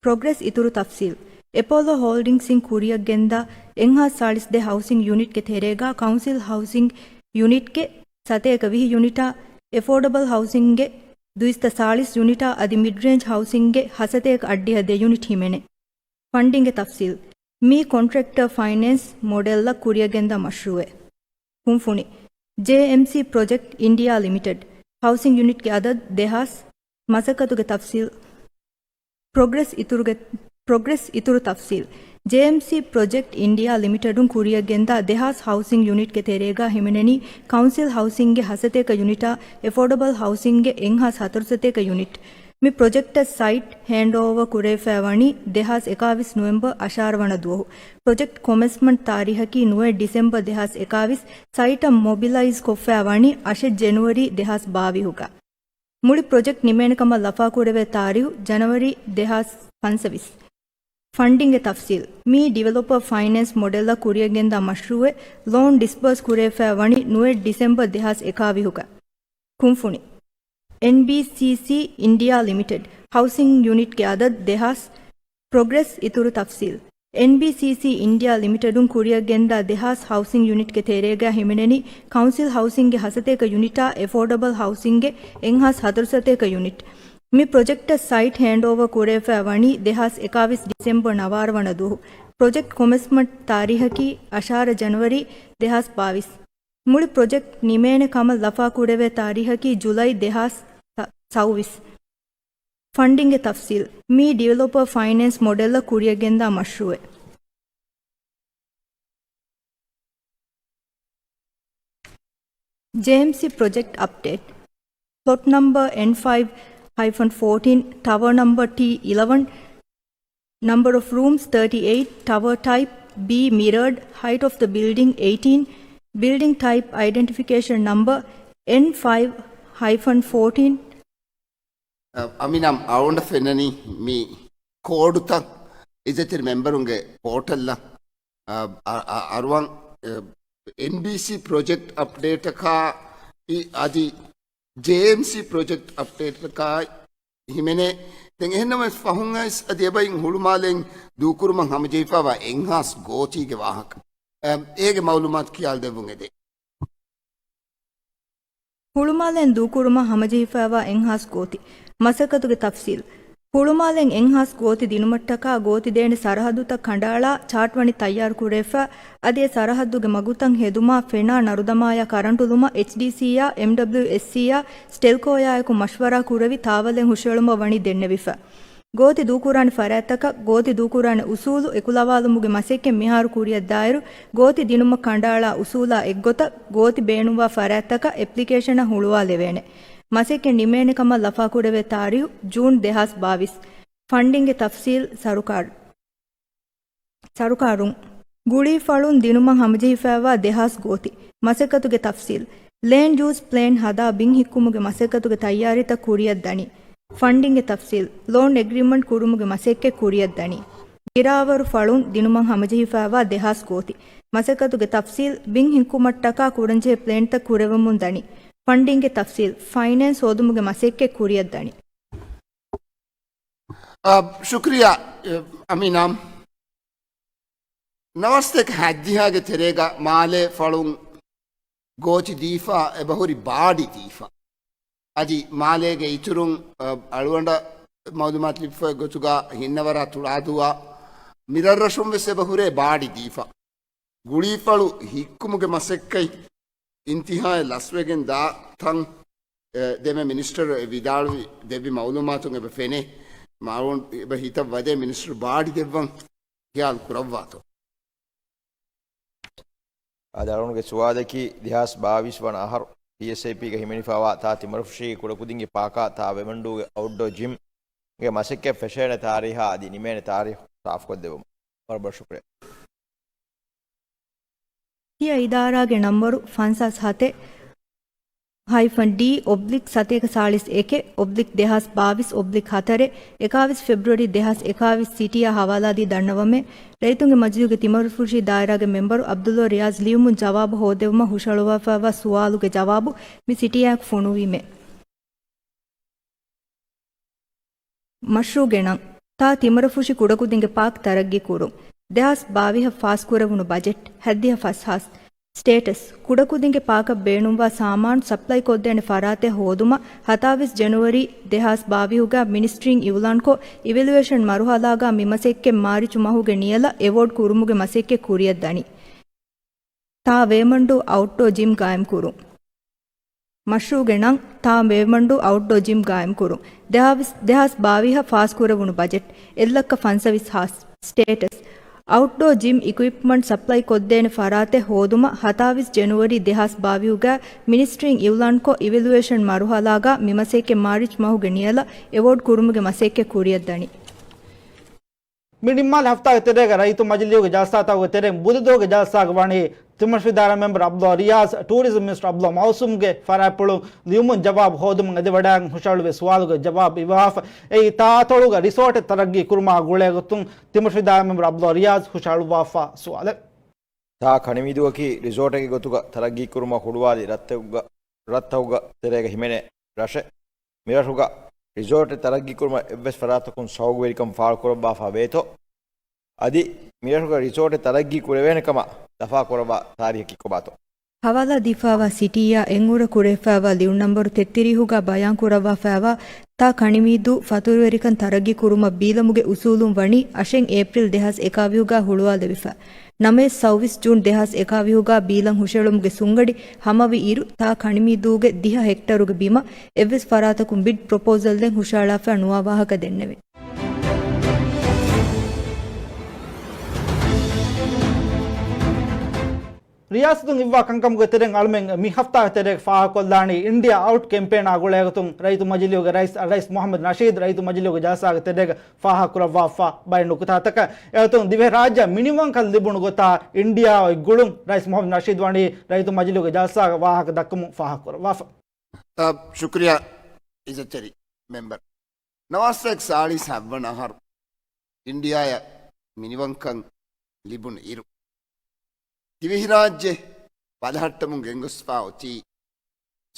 ޕްރޮގްރެސް އިތުރު ތަފްސީލް. އެޕޯލޯ ހޯލްޑިންގްސްއިން ކުރިއަށްގެންދާ އެއްހާސް ސާޅީސް ދޭއް ހައުސިން ޔުނިޓްގެ ތެރޭގަ ކައުންސިލް ހައުސިން ޔުނިޓްގެ ސަތޭކަ ވިހި ޔުނިޓާ، އެފޯޑަބަލް ހައުސިންގެ ދުއިސައްތަ ސާޅީސް ޔުނިޓާ އަދި މިޑް ރޭންޖް ހައުސިންގެ ހަސަތޭކަ އަށްޑިހަ ދެ ޔުނިޓް ހިމެނޭ. ފަންޑިންގގެ ތަފްސީލް. މީ ކޮންޓްރެކްޓަރ ފައިނޭންސް މޮޑެލްއަށް ކުރިއަށްގެންދާ މަޝްރޫއެއް. ކުންފުނި، ޖޭއެމްސީ ޕްރޮޖެކްޓް އިންޑިއާ ލިމިޓެޑް. ހައުސިން ޔުނިޓްގެ އަދަދު ދެހާސް. މަސައްކަތުގެ ތަފްސީލް. ޕްރޮގްރެސް އިތުރުގެ، ޕްރޮގްރެސް އިތުރު ތަފްސީލް. ޖޭއެމްސީ ޕްރޮޖެކްޓް އިންޑިއާ ލިމިޓެޑުން ކުރިއަށްގެންދާ ދެހާސް ހައުސިން ޔުނިޓްގެ ތެރޭގަ ހިމެނެނީ ކައުންސިލް ހައުސިންގެ ހަސަތޭކަ ޔުނިޓާ، އެފޯޑަބަލް ހައުސިންގެ އެއްހާސް ހަތަރުސަތޭކަ ޔުނިޓް. މި ޕްރޮޖެކްޓަށް ސައިޓް ހޭންޑްއޯވަ ކުރެވިފައި ވަނީ ދެހާސް އެކާވީސް ނޮވެމްބަރ އަށާރަ ވަނަ ދުވަހު. ޕްރޮޖެކްޓް ކޮމެންސްމަންޓް ތާރީހަކީ ނުވައެއް ޑިސެމްބަރ ދެހާސް އެކާވީސް، ސައިޓަށް މޮބިލައިޒް ކޮށްފައި ވަނީ އަށެއް ޖެނުއަރީ ދެހާސް ބާވީހުގަ. މުޅި ޕްރޮޖެކްޓް ނިމޭނެ ކަމަށް ލަފާކުރެވޭ ތާރީހު ޖަނަވަރީ ދެހާސް ފަންސަވީސް. ފަންޑިންގގެ ތަފްސީލް. މީ ޑިވެލޮޕަރ ފައިނޭންސް މޮޑެލްއަށް ކުރިއަށްގެންދާ މަޝްރޫއެއް. ލޯން ޑިސްބަރސް ކުރެވިފައި ވަނީ ނުވައެއް ޑިސެމްބަރ ދެހާސް އެކާވީހުގަ. ކުންފުނި. އެންބީސީސީ އިންޑިއާ ލިމިޓެޑް. ހައުސިން ޔުނިޓްގެ އަދަދު ދެހާސް. ޕްރޮގްރެސް އިތުރު ތަފްސީލް. އެންބީސީސީ އިންޑިއާ ލިމިޓެޑުން ކުރިއަށްގެންދާ ދެހާސް ހައުސިން ޔުނިޓްގެ ތެރޭގަ ހިމެނެނީ ކައުންސިލް ހައުސިންގެ ހަސަތޭކަ ޔުނިޓާ، އެފޯޑަބަލް ހައުސިންގެ އެއްހާސް ހަތަރުސަތޭކަ ޔުނިޓް. މި ޕްރޮޖެކްޓަށް ސައިޓް ހޭންޑްއޯވަ ކުރެވިފައި ވަނީ ދެހާސް އެކާވީސް ޑިސެމްބަރ ނަވާރަ ވަނަ ދުވަހު. ޕްރޮޖެކްޓް ކޮމެންސްމަންޓް ތާރީހަކީ އަށާރަ ޖަނަވަރީ ދެހާސް ބާވީސް. މުޅި ޕްރޮޖެކްޓް ނިމޭނެ ކަމަށް ލަފާކުރެވޭ ތާރީހަކީ ޖުލައި ދެހާސް ސައުވީސް. ފަންޑިންގގެ ތަފްސީލް. މީ ޑިވެލޮޕަރ ފައިނޭންސް މޮޑެލްއަށް ކުރިއަށްގެންދާ މަޝްރޫއެއް. ޖޭއެމްސީ ޕްރޮޖެކްޓް އަޕްޑޭޓް. ޕްލޮޓް ނަމްބަރ އެން ފައިވް ހައިފަން ފޯޓީން، ޓަވަރ ނަމްބަރ ޓީ އިލެވަން، number of rooms thirty-eight, tower type B mirrored, height of the building eighteen, building type identification number N five hyphen fourteen. އަ، އަމިނާ އަޅުގަނޑަށް ފެންނަނީ މި ކޯޑުތައް އިއްޒަތްތެރި މެމްބަރުންގެ ޕޯޓަލްއަށް، އަ، އަ، އަ، އަރުވަން، އެ، އެންބީސީ ޕްރޮޖެކްޓް އަޕްޑޭޓަކާ އަދި ޖޭއެމްސީ ޕްރޮޖެކްޓް އަޕްޑޭޓަކާ ހިމެނޭ. ދެން އެހެންނަމަވެސް ފަހުން އައިސް އަދި އެބައިން ހުޅުމާލެން ދޫކުރުމަށް ހަމަޖެހިފައިވާ އެއްހާސް ގޯތީގެ ވާހަކަ، އަ، އޭގެ މައުލޫމާތު ކިޔާލަދެއްވުން އެދޭ. ހުޅުމާލެން ދޫކުރުމަށް ހަމަޖެހިފައިވާ އެއްހާސް ގޯތި. މަސައްކަތުގެ ތަފްސީލް. ހުޅުމާލެން އެއްހާސް ގޯތި ދިނުމަށްޓަކާ ގޯތި ދޭނެ ސަރަހައްދުތައް ކަނޑައަޅާ ޗާޓް ވަނީ ތައްޔާރު ކުރެވިފަ، އަދި އެ ސަރަހައްދުގެ މަގުތައް ހެދުމާ ފެނާ ނަރުދަމާޔާ ކަރަންޓު ލުމަށް އެޗްޑީސީއާ، އެމްޑަބްލިއުއެސްސީއާ، ސްޓެލްކޯއާއެކު މަޝްވަރާ ކުރެވި ތާވަލެއް ހުށައެޅުމަށް ވަނީ ދެންނެވިފަ. ގޯތި ދޫކުރާނެ ފަރާތްތަކަށް ގޯތި ދޫކުރާނެ އުސޫލު އެކުލަވާލުމުގެ މަސައްކަތް މިހާރު ކުރިއަށް ދާއިރު، ގޯތި ދިނުމަށް ކަނޑައަޅާ އުސޫލާ އެއްގޮތަށް ގޯތި ބޭނުންވާ ފަރާތްތަކަށް އެޕްލިކޭޝަންއަށް ހުޅުވާލެވޭނެ. މަސައްކަތް ނިމޭނެ ކަމަށް ލަފާކުރެވޭ ތާރީހު ޖޫން ދެހާސް ބާވީސް. ފަންޑިންގގެ ތަފްސީލް. ސަރުކާރު، ސަރުކާރުން ގުޅީ ފަޅުން ދިނުމަށް ހަމަޖެހިފައިވާ ދެހާސް ގޯތި. މަސައްކަތުގެ ތަފްސީލް. ލޭންޑް ޔޫސް ޕްލޭން ހަދާ ބިން ހިއްކުމުގެ މަސައްކަތުގެ ތައްޔާރީތައް ކުރިއަށްދަނީ. ފަންޑިންގގެ ތަފްސީލް. ލޯން އެގްރިމަންޓް ކުރުމުގެ މަސައްކަތް ކުރިއަށްދަނީ. ގިރާވަރު ފަޅުން ދިނުމަށް ހަމަޖެހިފައިވާ ދެހާސް ގޯތި. މަސައްކަތުގެ ތަފްސީލް. ބިން ހިއްކުމަށްޓަކާ ކުރަންޖެހޭ ޕްލޭންތައް ކުރެވެމުން ދަނީ. ފަންޑިންގގެ ތަފްސީލް. ފައިނޭންސް ހޯދުމުގެ މަސައްކަތް ކުރިއަށްދަނީ. އާ، ޝުކްރިޔާ، އަމީނާ. ނަވާރަ ސަތޭކަ ހަތްދިހައިގެ ތެރޭގަ މާލޭ ފަޅުން ގޯތި ދީފަ، އެބަހުރި ބާޑި ދީފަ. އަދި މާލޭގެ އިތުރުން، އަ، އަޅުގަނޑަށް މައުލޫމާތު ލިބިފައި ގޮތުގަ ހިންނަވަރާ ތުޅާދޫއާ މިރަށްރަށުން ވެސް އެބަހުރޭ ބާޑި ދީފަ. ގުޅީފަޅު ހިއްކުމުގެ މަސައްކަތް އިންތިހާއަށް ލަސްވެގެން ދާ ތަން، އެ، ދެމެ މިނިސްޓަރު އެ ވިދާޅުވި ދެއްވި މައުލޫމާތުން އެބަ ފެނޭ. މާވުން އެބަ ހިތަށް ވަދޭ މިނިސްޓަރު ބާޑި ދެއްވަން ޚިޔާލު ކުރައްވާތޯ. އާދެ، އަޅުގަނޑުގެ ސުވާލަކީ، ދެހާސް ބާވީސް ވަނަ އަހަރު ޕީއެސްއޭޕީގަ ހިމެނިފައިވާ ތާ ތިމަރުފުށީގެ ކުޑަކުދިންގެ ޕާކާ ތާ ވޭމަންޑޫގެ އައުޓްޑޯ ޖިމްގެ މަސައްކަތް ފެށޭނެ ތާރީހާ އަދި ނިމޭނެ ތާރީހު ސާފުކޮށްދެއްވުމަށް. ވަރަށް ބޮޑަށް ޝުކުރިއްޔާ. ތިޔަ އިދާރާގެ ނަންބަރު ފަންސާސް ހަތެއް ހައިފަން ޑީ އޮބްލިކް ސަތޭކަ ސާޅީސް އެކެއް އޮބްލިކް ދެހާސް ބާވީސް އޮބްލިކް ހަތަރެއް އެކާވީސް ފެބްރުއަރީ ދެހާސް އެކާވީސް ސިޓީއާ ހަވާލާދީ ދަންނަވަމޭ. ރައްޔިތުންގެ މަޖިލީހުގެ ތިމަރުފުށީ ދާއިރާގެ މެމްބަރު ޢަބްދުﷲ ރިޔާޒް ލިޔުމުން ޖަވާބު ހޯއްދެވުމަށް ހުށަހަޅުވާފައިވާ ސުވާލުގެ ޖަވާބު މި ސިޓީއާއެކު ފޮނުވީމޭ. މަޝްރޫޢުގެ ނަން، ތާ ތިމަރުފުށި ކުޑަކުދިންގެ ޕާކް ތަރައްގީ ކުރުން. ދެހާސް ބާވީހަށް ފާސްކުރެވުނު ބަޖެޓް، ހަތްދިހަ ފަސްހާސް. ސްޓޭޓަސް، ކުޑަކުދިންގެ ޕާކަށް ބޭނުންވާ ސާމާނު ސަޕްލައި ކޮށްދޭނެ ފަރާތެއް ހޯދުމަށް ހަތާވީސް ޖެނުއަރީ ދެހާސް ބާވީހުގަ މިނިސްޓްރީން އިއުލާންކޮށް، އިވެލުއޭޝަން މަރުހަލާގަ މިމަސައްކަތް މާރިޗު މަހުގެ ނިޔަލަށް އެވޯޑް ކުރުމުގެ މަސައްކަތް ކުރިއަށްދަނީ. ތާ ވޭމަންޑޫ އައުޓްޑޯ ޖިމް ގާއިމްކުރުން. މަޝްރޫޢުގެ ނަން، ތާ ވޭމަންޑޫ އައުޓްޑޯ ޖިމް ގާއިމްކުރުން. ދެހާސް، ދެހާސް ބާވީހަށް ފާސްކުރެވުނު ބަޖެޓް، އެއްލައްކަ ފަންސަވީސް ހާސް. ސްޓޭޓަސް، އައުޓްޑޯ ޖިމް އިކުއިޕްމަންޓް ސަޕްލައި ކޮށްދޭނެ ފަރާތެއް ހޯދުމަށް ހަތާވީސް ޖެނުއަރީ ދެހާސް ބާވީހުގަ މިނިސްޓްރީން އިއުލާންކޮށް، އިވެލުއޭޝަން މަރުހަލާގަ މިމަސައްކަތް މާރިޗް މަހުގެ ނިޔަލަށް އެވޯޑް ކުރުމުގެ މަސައްކަތް ކުރިއަށްދަނީ. މި ނިންމާލި ހަފްތާގެ ތެރޭގަ ރައްޔިތު މަޖިލީހުގެ ޖަލްސާތަކުގެ ތެރެއިން ބުދު ދުވަހުގެ ޖަލްސާގަ ވަނީ ތިމަރުފުށި ދާއިރާ މެމްބަރު ޢަބްދުﷲ ރިޔާޒް، ޓޫރިޒަމް މިނިސްޓަރު ޢަބްދުﷲ މައުސޫމްގެ ފަރާތްޕުޅުން ލިޔުމުން ޖަވާބު ހޯދުމުން އެދިވަޑައިގެން ހުށަހެޅުއްވި ސުވާލުގެ ޖަވާބު އިވާފަ. އެއީ ތާ އަތޮޅުގަ ރިސޯޓެއް ތަރައްގީ ކުރުމާ ގުޅޭގޮތުން ތިމަރުފުށި ދާއިރާ މެމްބަރު ޢަބްދުﷲ ރިޔާޒް ހުށަހެޅުއްވާފަ ސުވާލެއް. ތާ ކަނިމީދޫއަކީ ރިސޯޓެއްގެ ގޮތުގަ ތަރައްގީ ކުރުމަށް ހުޅުވާލި ރަށްތަކުގަ، ރަށްތަކުގެ ތެރޭގަ ހިމެނޭ ރަށެއް. މިރަށުގަ ރިސޯޓެއް ތަރައްގީ ކުރުމަށް އެއްވެސް ފަރާތަކުން ޝައުގުވެރިކަން ފާޅުކުރައްވާފަ ވޭތޯ؟ އަދި މިރަށުގަ ރިސޯޓެއް ތަރައްގީ ކުރެވޭނެ ކަމަށް ލަފާކުރައްވާ ތާރީހަކީ ކޮބާތޯ؟ ހަވާލާ ދީފައިވާ ސިޓީއާ އެންގުރަ ކުރެވިފައިވާ ލިޔުން ނަންބަރު ތެއްތިރީހުގަ ބަޔާން ކުރައްވާފައިވާ ތާ ކަނިމީދޫ ފަތުރުވެރިކަން ތަރައްގީ ކުރުމަށް ބީލަމުގެ އުސޫލުން ވަނީ އަށެއް އޭޕްރިލް ދެހާސް އެކާވީހުގަ ހުޅުވާލެވިފަ. ނަމަވެސް ސައުވީސް ޖޫން ދެހާސް އެކާވީހުގަ ބީލަން ހުށަހެޅުމުގެ ސުންގަޑި ހަމަވި އިރު، ތާ ކަނިމީދޫގެ ދިހަ ހެކްޓަރުގެ ބިމަށް އެއްވެސް ފަރާތަކުން ބިޑް ޕްރޮޕޯސަލް ދޭން ހުށަހަޅާފަ ނުވާ ވާހަކަ ދެންނެވި. ރިޔާސަތުން އިއްވާ ކަންކަމުގެ ތެރެއިން އަޅުމެން މި ހަފްތާގެ ތެރޭގަ ފާހަގަކޮށްލާނީ އިންޑިއާ އައުޓް ކެމްޕޭނާ ގުޅޭގޮތުން ރައްޔިތު މަޖިލީހުގެ ރައީސް، ރައީސް މުހައްމަދު ނަޝީދު ރައްޔިތު މަޖިލީހުގެ ޖަލްސާގެ ތެރޭގަ ފާހަގަކުރައްވާފަ ބައެއް ނުކުތާތަކަށް. އެއޮތުން ދިވެހިރާއްޖެއަށް މިނިވަންކަން ލިބުނު ގޮތާ އިންޑިއާ އޮތް ގުޅުން ރައީސް މުހައްމަދު ނަޝީދު ވަނީ ރައްޔިތު މަޖިލީހުގެ ޖަލްސާގަ ވާހަކަ ދައްކަމުން ފާހަގަކުރައްވާފަ. އަ، ޝުކުރިއްޔާ އިއްޒަތްތެރި މެމްބަރު. ނަވާރަ ސަތޭކަ ސާޅީސް ހަތްވަނަ އަހަރު އިންޑިއާއަށް މިނިވަންކަން ލިބުނު އިރު، ދިވެހިރާއްޖެ ބަލަހައްޓަމުން ގެންގޮސްފަ އޮތީ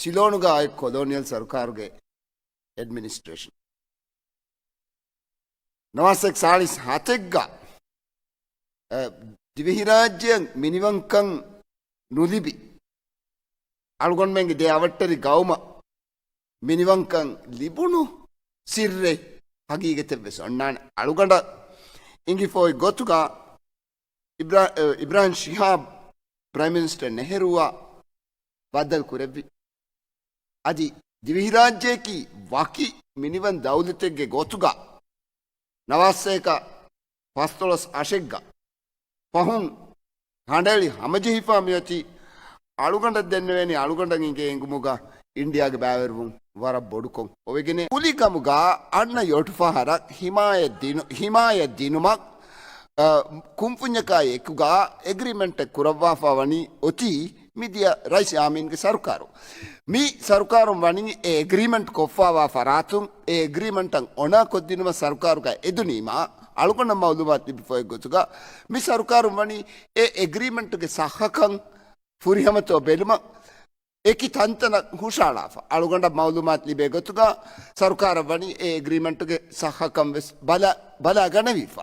ސިލޯނުގަ އޮތް ކޮލޯނިއަލް ސަރުކާރުގެ އެޑްމިނިސްޓްރޭޝަން. ނަވާރަ ސަތޭކަ ސާޅީސް ހަތެއްގަ، އަ، ދިވެހިރާއްޖެއަށް މިނިވަންކަން ނުލިބި، އަޅުގަނޑުމެންގެ ދެ އަވަށްޓެރި ގައުމަށް މިނިވަންކަން ލިބުނު ސިއްރެއް ހަގީގަތެއް ވެސް އޮންނާނެ. އަޅުގަނޑަށް އިނގިފަ އޮތް ގޮތުގަ އިބްރާ-، އިބްރާހިމް ޝިހާބް ޕްރައިމް މިނިސްޓަރ ނެހެރޫއާ ބައްދަލު ކުރެއްވި. އަދި ދިވެހިރާއްޖެއަކީ ވަކި މިނިވަން ދައުލަތެއްގެ ގޮތުގަ ނަވާރަ ސަތޭކަ ފަސްދޮޅަސް އަށެއްގަ ފަހުން ކަނޑައެޅި ހަމަޖެހިފަ މިއޮތީ. އަޅުގަނޑަށް ދެންނެވޭނީ އަޅުގަނޑަށް އިނގޭ އެނގުމުގަ އިންޑިއާގެ ބައިވެރިވުން ވަރަށް ބޮޑުކޮށް އޮވެގެނޭ. ކުލިކަމުގަ އަންނަ ޔޮޓުފަހަރަށް ހިމާޔަތް ދިނު-، ހިމާޔަތް ދިނުމަށް، އަ، ކުންފުންޏަކާ އެކުގަ އެގްރިމެންޓެއް ކުރައްވާފަ ވަނީ އޮތީ މިދިޔަ ރައީސް ޔާމީންގެ ސަރުކާރު. މި ސަރުކާރުން ވަނީ އެ އެގްރިމެންޓް ކޮށްފައިވާ ފަރާތުން އެ އެގްރިމެންޓަށް އޮނާ ކޮށްދިނުމަށް ސަރުކާރުގަ އެދުނީމާ، އަޅުގަނޑަށް މައުލޫމާތު ލިބިފައި ގޮތުގަ މި ސަރުކާރުން ވަނީ އެ އެގްރިމެންޓުގެ ޞައްޙަކަން ފުރިހަމަތޯ ބެލުމަށް އެކި ތަންތަނަށް ހުށަހަޅާފަ. އަޅުގަނޑަށް މައުލޫމާތު ލިބޭ ގޮތުގަ ސަރުކާރަށް ވަނީ އެ އެގްރިމެންޓުގެ ޞައްޙަކަން ވެސް ބަލަ-، ބަލާގަނެވިފަ.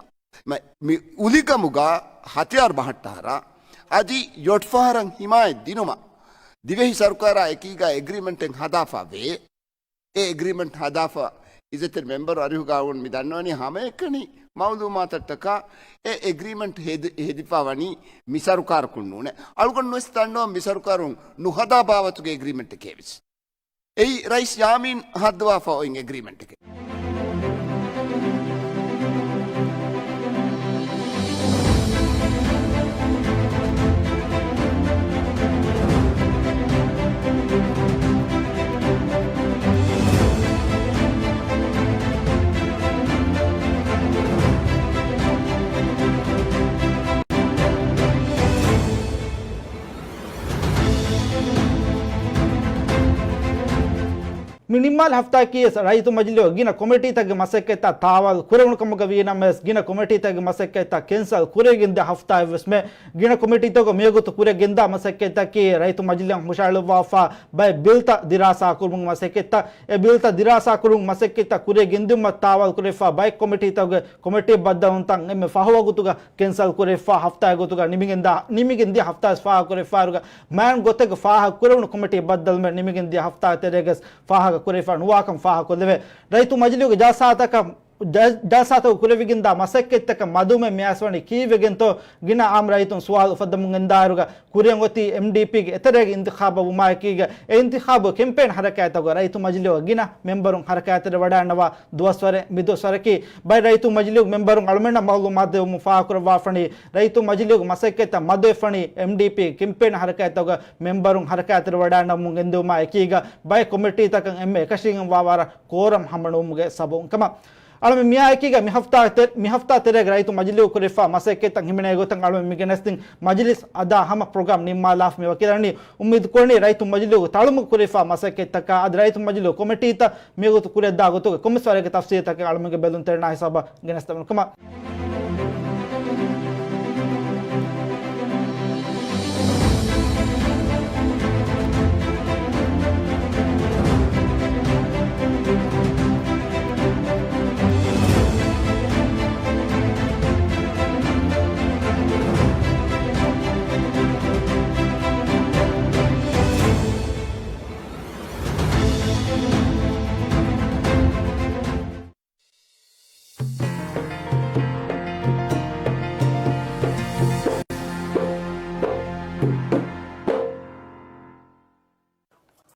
މަ-، މި އުލިކަމުގަ ހަތިޔާރު ބަހައްޓާރާ، އަދި ޔޮޓް ފަހަރަށް ހިމާޔަތް ދިނުމަށް ދިވެހި ސަރުކާރާ އެކީގަ އެގްރިމެންޓެއް ހަދާފަ ވޭ. އެ އެގްރިމެންޓް ހަދާފަ އިއްޒަތްތެރި މެމްބަރު އަރިހުގަ އަޅުގަނޑު މި ދަންނަވަނީ ހަމައެކަނި މައުލޫމާތަށްޓަކާ އެ އެގްރިމެންޓް ހެދި-، ހެދިފަ ވަނީ މި ސަރުކާރަކުން ނޫނޭ. އަޅުގަނޑު ވެސް ދަންނަވަން މި ސަރުކާރުން ނުހަދާ ބާވަތުގެ އެގްރިމެންޓެކޭ ވެސް. އެއީ ރައީސް ޔާމީން ހައްދަވާފަ އޮތް އެގްރިމެންޓެކޭ. މި ނިންމާލި ހަފްތާއަކީ ވެސް ރައްޔިތު މަޖިލީހުގެ ގިނަ ކޮމިޓީތަކުގެ މަސައްކަތްތައް ތާވާލު ކުރެވުނު ކަމުގަ ވީ ނަމަވެސް، ގިނަ ކޮމިޓީތަކުގެ މަސައްކަތްތައް ކެންސަލް ކުރެވިގެންދިޔަ ހަފްތާއެއް ވެސް މެ ގިނަ ކޮމިޓީތަކުގަ މިވަގުތު ކުރިއަށް ގެންދާ މަސައްކަތްތަކީ ރައްޔިތު މަޖިލީހުން ހުށަހެޅުއްވާފަ ބައެއް ބިލްތައް ދިރާސާ ކުރުމުގެ މަސައްކަތްތައް. އެ ބިލްތައް ދިރާސާ ކުރުމުގެ މަސައްކަތްތައް ކުރިއަށް ގެންދިއުމަށް ތާވާލު ކުރެވިފަ ބައެއް ކޮމިޓީތަކުގެ ކޮމިޓީ ބައްދަލުވުންތައް އެންމެ ފަހު ވަގުތުގަ ކެންސަލް ކުރެވިފަ ހަފްތާއެއް ގޮތުގަ ނިމިގެންދާ، ނިމިގެންދިޔަ ހަފްތާ ވެސް ފާހަގަކުރެވިފައިވާއިރުގަ މާތް ގޮތެއްގަ ފާހަގަ ކުރެވުނު ކޮމިޓީ ބައްދަލުމެއް ނިމިގެންދިޔަ ހަފްތާ ތެރޭގަސް ފާހަގަ ކުރެވިފަ ނުވާކަން ފާހަގަކޮށްލެވޭ. ރައްޔިތު މަޖިލީހުގެ ޖަލްސާތަކަށް، ޖަ-، ޖަލްސާތަކު ކުރެވިގެންދާ މަސައްކަތްތަކަށް މަދުމެ މިއަސްވަނީ ކީއްވެގެންތޯ ގިނަ އާއްމު ރައްޔިތުން ސުވާލު އުފައްދަމުން ގެންދާއިރުގަ ކުރިއަށް އޮތީ އެމްޑީޕީގެ އެތެރޭގެ އިންތިޚާބު ވުމާއެކީގަ، އެ އިންތިޚާބު ކެމްޕޭން ހަރަކާތްތަކުގަ ރައްޔިތު މަޖިލީހުގެ ގިނަ މެމްބަރުން ހަރަކާތްތެރިވަޑައިގަންނަވާ ދުވަސްވަރެއް މިދުވަސްވަރަކީ. ބައެއް ރައްޔިތު މަޖިލީހުގެ މެމްބަރުން އަޅުމެންނަށް މައުލޫމާތު ދެވުމުން ފާހަގަކުރައްވާފަނީ، ރައްޔިތު މަޖިލީހުގެ މަސައްކަތްތައް މަދުވެފަނީ އެމްޑީޕީ ކެމްޕޭން ހަރަކާތްތަކުގަ މެމްބަރުން ހަރަކާތްތެރިވަޑައިގަންނަވަމުން ގެންދިއުމާ އެކީގަ، ބައެއް ކޮމިޓީތަކަށް އެންމެ އެކަށީގެންވާ ވަރަށް ކޯރަމް ހަމަނުވުމުގެ ސަބަބުން ކަމަށް. އަޅަމެން މިއާއެކީގަ މި ހަފްތާ ތެ-، މި ހަފްތާ ތެރޭގަ ރައްޔިތު މަޖިލީހު ކުރެވިފާ މަސައްކަތްތައް ހިމެނޭ ގޮތަށް އަޅަމެން މި ގެނެސްދިން މަޖިލިސް އަދާ ހަމަ ޕްރޮގްރާމް ނިންމާލާފަ މި ވަކިލަނީ. އުއްމީދު ކުރަނީ ރައްޔިތު މަޖިލީހުގެ ތަޅުމުގަ ކުރެވިފާ މަސައްކަތްތަކާ އަދި ރައްޔިތު މަޖިލީހު ކޮމިޓީތައް މިވަގުތު ކުރިއަށްދާ ގޮތުގެ ކޮންމެސް ވަރެއްގެ ތަފްސީލްތަކެއް އަޅަމެންގެ ބެލުންތެރިންނާ ހިސާބަށް ގެނެސްދެވުނު ކަމަށް.